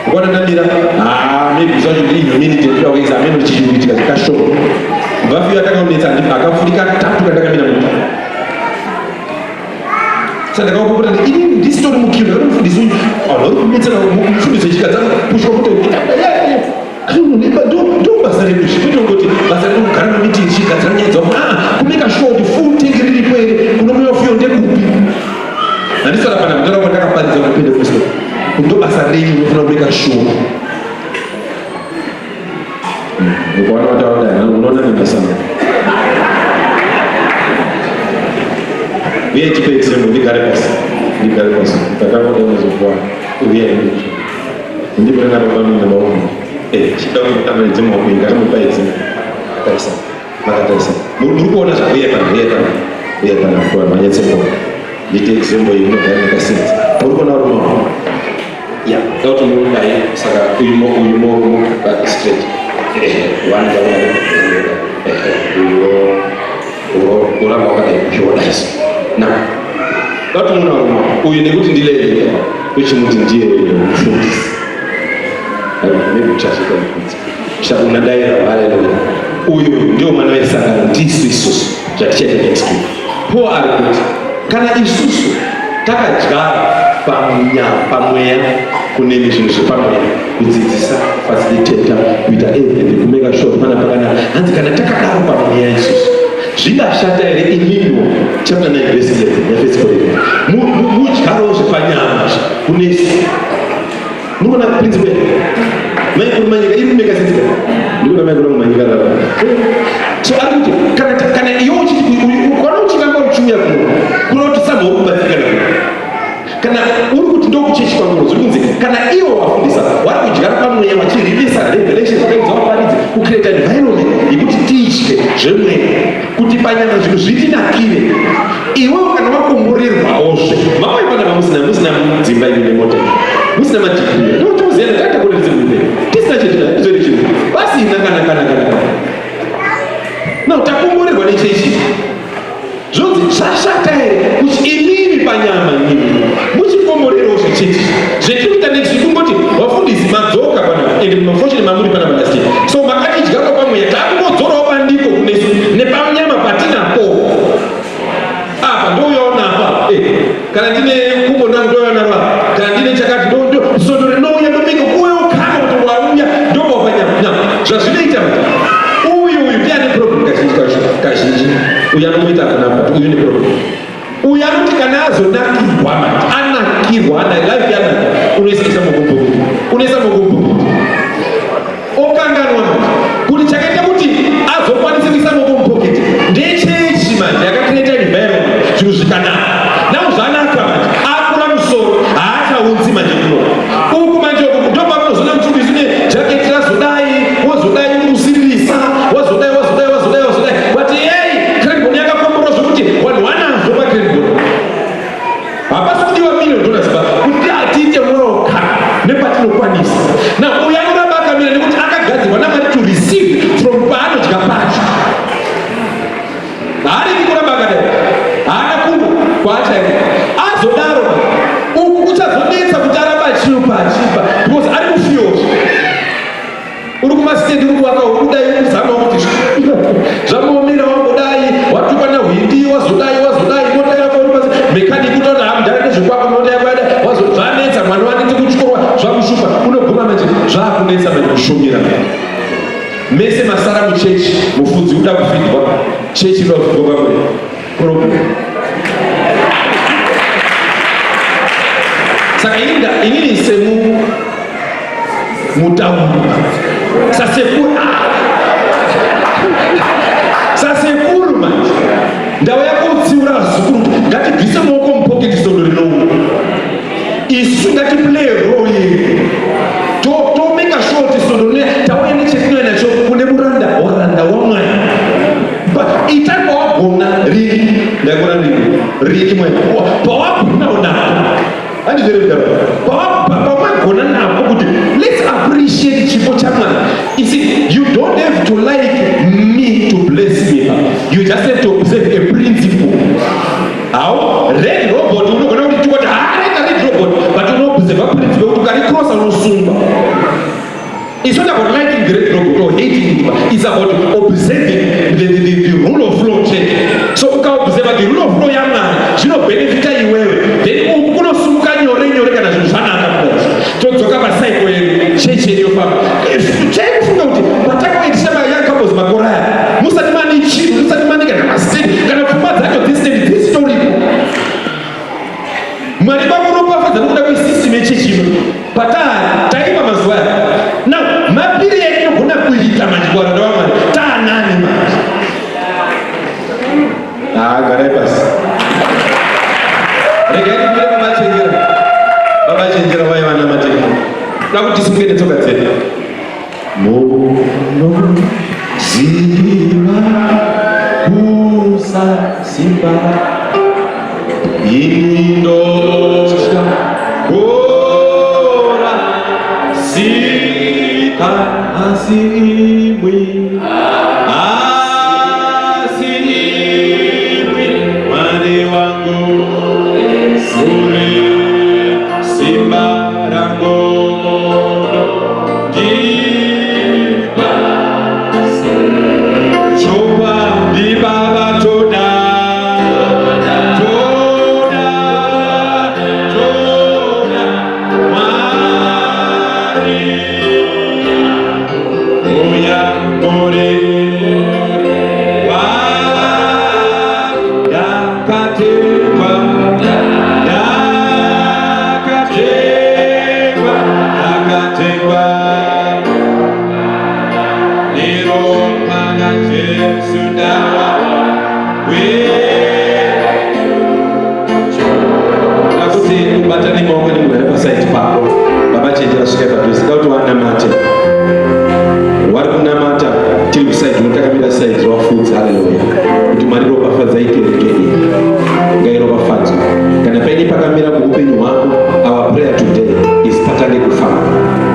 Ukwana ndamira, ah, maybe zvacho ndiri humility ndinoda kuisa ameno chichikuitika chikashoma kubva fiyo atakaunetsa akapfurika tatu kandakamira muqueue. Saka ndakavapopota ndi inini ndisitori muqueue, ndakati mufundisi uyu vanhu vari kumetsera mufundisi wechikadzi pushwa kuti ndo basa redu. Kwete kungoti basa redu kugara mumeeting tichigadzira nyaya dzavo, ah, kumake sure kuti full tank riripo here, kunomwiwa fuel ndekupi. Handisara pana kutaura kwandakaparidza kuPentecost, ndo basa renyu, unofanira kumake sure. Ukaona wataura unoona nemasana uye tipe example. Ndigare pasi, ndigare pasi, takangoda uye ndipona baba mina bauma chida kutanga nedzimu wako, ngatimupa example. Tarisa, makatarisa, muri kuona zvauye pano, uye pano, uye pano kuva manyatsokuona. Ndite example iyi, munogara makasenza. Muri kuona varume wako ya dauti munodai. Saka uyu mo uyu mo mo straight one ndaona uyu uramba wakadai, uyu wodai. So now dauti muna varume uyu nekuti ndilele uchimuti ndiye mufundisi, maybe uchasvika mufundisi unadaira. Haleluya! Uyu ndio mwana wesangano, ndisu isusu zvatichaita next week. Paul ari kuti kana isusu takadyara pamweya kune zvinhu zvepamweya, kudzidzisa, facilitator, kuita everything, kumake sure pana pakanaka, hanzi kana takadaro pamweya isusu, zvingashata here imimiwo, chapter 9 verse 11 yaFirst Corinthians, mudyarawo zvepanyama kunesu? Munoona principle maikuru manyika iri kumake sense? Ndikuona maikuru manyika rara. So ari kuti kana iwe uchiti kana uchiramba uchiuya kuno, kuno kuti samha uri kubatsirikana kuno, kana uri kuti ndokuchechi kwamuno, zviri kunzi kana ivo vafundisa vari kudyara pamweya vachireleasa revelation zvakaidza vaparidzi kucreata environment yekuti tidye zvemweya kuti panyama zvinhu zvitinakire, iwewo kana wakomborerwawozve mamaipana mamusina, musina dzimba imi nemota, musina madegree, ndotoziyana tatakoredzimupe tisina chetina izori chinhu pasina kana kana kana kana. Now takomborerwa nechechi, zvonzi zvashata here kuti imimi panyama imimi muchikomborerawo zvechechi? Zvetiri kuita next week, kungoti vafundisi madzoka pana ende mafortunate mamuri pana madasti, so makatidyako pamweya, takungodzorawo bandiko kunesu nepanyama patinapo apa. Ndouyawo napa, kana ndine kumbo ndangu ndouya naro apa, kana ndine chakati ndo sondo rinouya ndomeka kuuyawo kama kuti wauya ndobva panyama. Now zvazvinoita manje, uyu ndiane problem kazhinji kacho, kazhinji uyu anomuita kana, but uyu ne problem. Uyu anoti kana azonakirwa manje, anakirwa, ana life yanaka, unoisa mukumbukiti, unoisa mukumbukiti, okanganwa manje kuti chakaita kuti azokwanise kuisa maoko mupocket ndechechi manje yakacreata environment zvinhu zvikanaka. Now zvanaka manje, akura musoro, haachaunzi manje kuno uku manje. Uku ndopamunozoona mufundisi nejaketi razodai, wazodai, uri wazodai, wazodai, wazodai, wazodai, but yei Cranborne yakakomborwa zvokuti vanhu vanazvo paCranborne. Hapasi kudiwa million dollars ba kuti atiite welcome nepatinokwanisa. Na uyu anoramba akamira nekuti akagadzirwa naMwari to receive from paanodya pacho. Haaregi kuramba akadai, haana kumwe kwaachaenda. Azodaro uku kuchazonetsa kuti aramba achipa achipa because ari mufuel. Uri kumasitendi, uri kuvaka, uri kudai, uri kuzama kuti zvamuomera, wambodai, watukwa nahwindi, wazodai, wazodai, mota yako uri pasi, mechanic utaura hamudhara nezvekwako, mota yako yada, zvanetsa, mwana wanete kuchikoro, zvamushupa. kuda kufidwa, chechi inoda kufidwa kwamwe problem. Saka inini semu mutauri, sasekuru, sasekuru manje ndava yakutsiura vazukuru kuti ngatibvise maoko mupoketi sondo rinouya. Isu ngatiplay role yedu, tomeka sure kuti sondo rine tauya nechetinoya nacho kune muranda, waranda waMwari. But itai pawagona rini, ndaigona rini rini mwe pawagona unapo handizverevudaro pamagona napo kuti let's appreciate chipo chaMwari. You see, you don't have to like me to bless me. You just have to observe a principle. How red robot unogona kuti tikoti harega red robot, but unoobserva principle kuti ukarikrosa unosungwa. It's not about liking the red robot or hating it, but it's about observing the rule of law check. So ukaobserva the rule of law yaMwari, zvinobhenefita iwewe. Then uku kunosumuka nyore nyore kana zvinhu zvanaka kudai. Todzoka pacycle yedu, chechi yedu yofamba. Chaikufunga kuti patakaitisa mayoung couples makore aya, musati mane chinhu, musati mane kana mastendi, kana pfungwa dzacho dzistendi dzisitoripo. Mwari vakuropafadza nokuda kwesystem yechechi ino patari taipa mazuva aya. Now mapiri yatinogona kuita manje kuvaranda vaMwari taanani manje? Haa, garai pasi, regai ndimire. Babachenjera, babachenjera vaiva namatenda da kuti tisunge netsoka dzedu. Munoziva kusasimba, ini ndotya kora sika, asi imwi, asi imwi Mwari wangu muri simba rangu, munondipa chokwadi. Baba, toda, toda, toda Mwari uya muri ndakatekwa, ndakatekwa, ndakatekwa neropa raJesu, ndawa akuti ubatane maoko nemunhu ari paside pako. Baba chenjera, svika padhuze, da kuti wanamate. Wari kunamata tiri kuside uno, takamira side wafudzi. Haleluya, kuti Mwari ropafadzai kereke iyi, ngairopafadzwe. Kana paine pakamira muupenyu hwako, our prayer today is patange kufamba.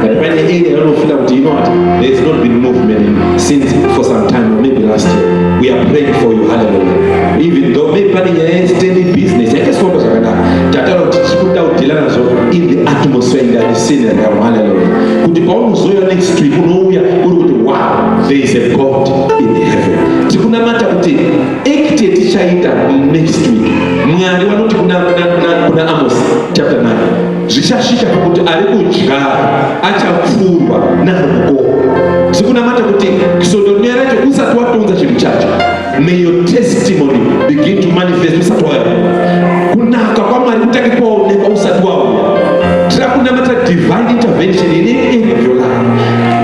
Kana paine area yaunofila kuti, you know what, there has not been movement in, since for some time or maybe last year, we are praying for you. Hallelujah. Even though maybe pane nyaya yestanley business yakaisifamba zvakanaka, tataura kuti tiri kuda kudhila nazvo in the atmosphere, in the unseen realm. Hallelujah, kuti paunozouya next week unouya uri kuti, "Wow, there is a God in heaven." Tiri kunamata kuti act yetichaita next week, Mwari vanoti kuna Amos chapter 9, zvichasvika pakuti ari kudyara achapfurwa narukoko. Tiri kunamata kuti svondo rinouya racho usati watonza chinhu chacho, may your testimony begin to manifest usati wauya. Kunaka kwaMwari kutange kwaonekwa usati wauya. Tiri kunamata divine intervention in any area of your life.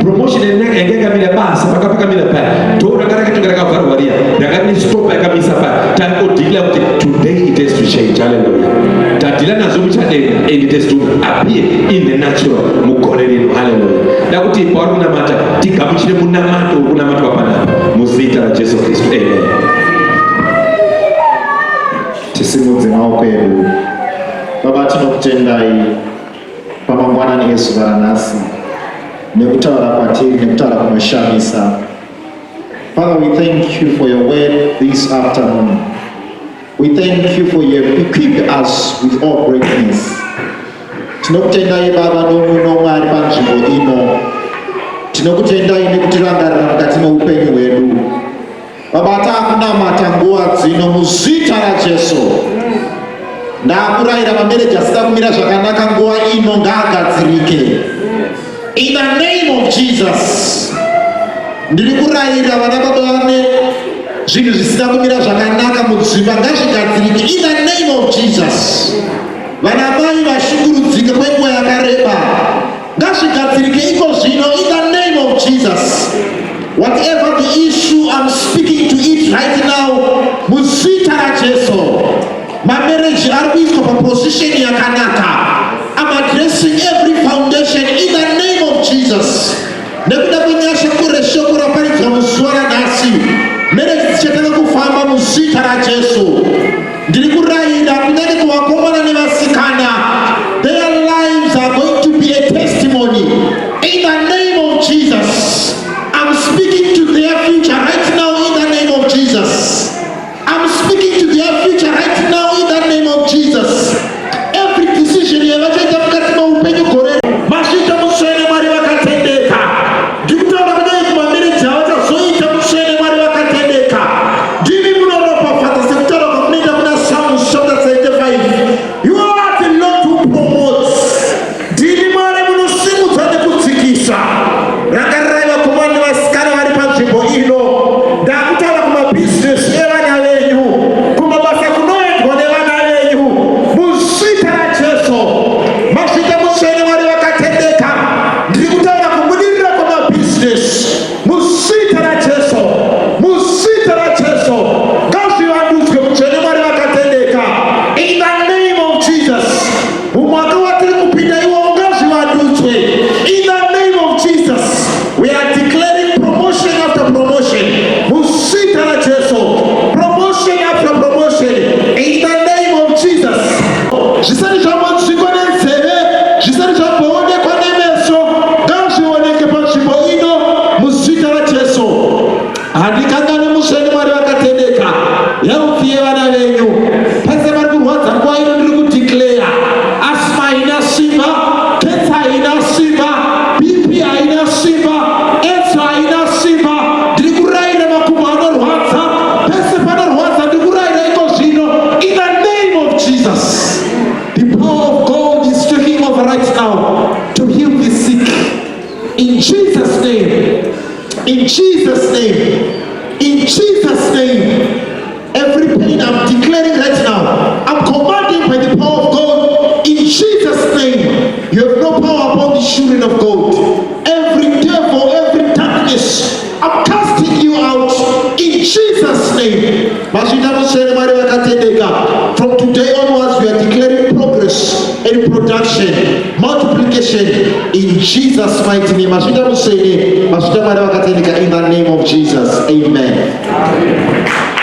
Promotion yanga yakamira, basa paka pakamira paya, door ranga rakatonga rakavharwa riya, ranga rine stop yakamisa paya, takodhila kuti today it has to change. Hallelujah. Tadhila nazvo muchadenga and it has to appear in the natural mugore rino. Hallelujah. Da kuti pauri kunamata tigamuchire munamato uri kunamatwa panapa muzita raJesu Kristu, amen. Tisimudze maoko edu. Baba, tinokutendai pamangwanani ezuva ranhasi nekutaura kwatiri, nekutaura kunoshamisa. Father, we thank you for your word this afternoon. We thank you for you have equipped us with all greatness. Tinokutendai Baba nomuno Mwari panzvimbo ino. Tinokutendai nekutirangarira mukati meupenyu hwedu. Baba, taakunamata nguva dzino muzita raJesu. Ndaakurayira mamarriage asina kumira zvakanaka nguva ino ngaagadzirike. In the name of Jesus. Ndiri kurayira vana baba vane zvinhu zvisina kumira zvakanaka mudzimba, ngazvigadzirike in the name of Jesus. Vana mai vashungurudzika kwenguva yakareba, ngazvigadzirike iko zvino in the name of Jesus. Whatever the issue, I'm speaking to it right now muzita raJesu. Mamarriage ari kuiswa paposition yakanaka. I'm addressing every foundation in the name of Jesus. Nekuda kwenyasha kure shoko raparidzwa muzuva ranhasi, marriage dzichatanga kufamba muzita raJesu. Ndiri kurayira kunyange kuvakomana nevasikana, their lives are going to be a testimony in the name of Jesus. I'm speaking to their future right now in the name of Jesus. I'm speaking to their future right now in the name of Jesus. Every decision yavachaita mukati meupenyu gore. Mazvita, mutsvene Mwari vakatendeka. Ndikutaura kudai kumamarriage avachazoita, mutsvene Mwari vakatendeka. Ndimi munoropafadza sekutaura kwamunoita kuna Psalms chapter 75. You are the Lord who promotes. Ndimi Mwari munosimudza nekudzikisa. Rangarirai vakomana nevasikana vari panzvimbo ino. Ndakutaura kumabhizinesi evana venyu, kumabasa kunoendwa nevana venyu, muzita raJesu. Mazvita, mutsvene Mwari vakatendeka. Ndiri kutaura kubudirira kwamabhizinesi muzita raJesu, muzita raJesu. Ngazvivandudzwe, mutsvene Mwari vakatendeka, in the name of Jesus. Mumwaka watiri kupinda iwowo, ngazvivandudzwe in the name of Jesus. We are declaring promotion after promotion muzita raJesu, promotion after promotion in the name of Jesus. Zvisati zvambonzwikwa nenzeve, zvisati zvamboonekwa nemeso, ngazvioneke panzvimbo ino muzita raJesu. Handikangani, mutsvene Mwari vakatendeka, health yevana venyu. Pese vari kurwadza nguva ino, ndiri kudeclare asthma haina simba, cancer haina simba, BP haina simba, AIDS haina simba. Ndiri kurayira makumbo anorwadza, pese panorwadza, ndiri kurayira iko zvino in the name of Jesus. The power of God is taking over right now to heal the sick in Jesus' name, in Jesus' name, in Jesus' name. Every pain, I'm declaring right now, I'm commanding by the power of God in Jesus' name. You have no power upon the children of God. Every devil, every darkness, I'm casting you out in Jesus' name. Mazvita, mutsvene Mwari vakatendeka. From today onwards, we are declaring progress and production, multiplication in Jesus' mighty name. Mazvita, mutsvene. Mazvita, Mwari vakatendeka, in the name of Jesus. Amen. Amen.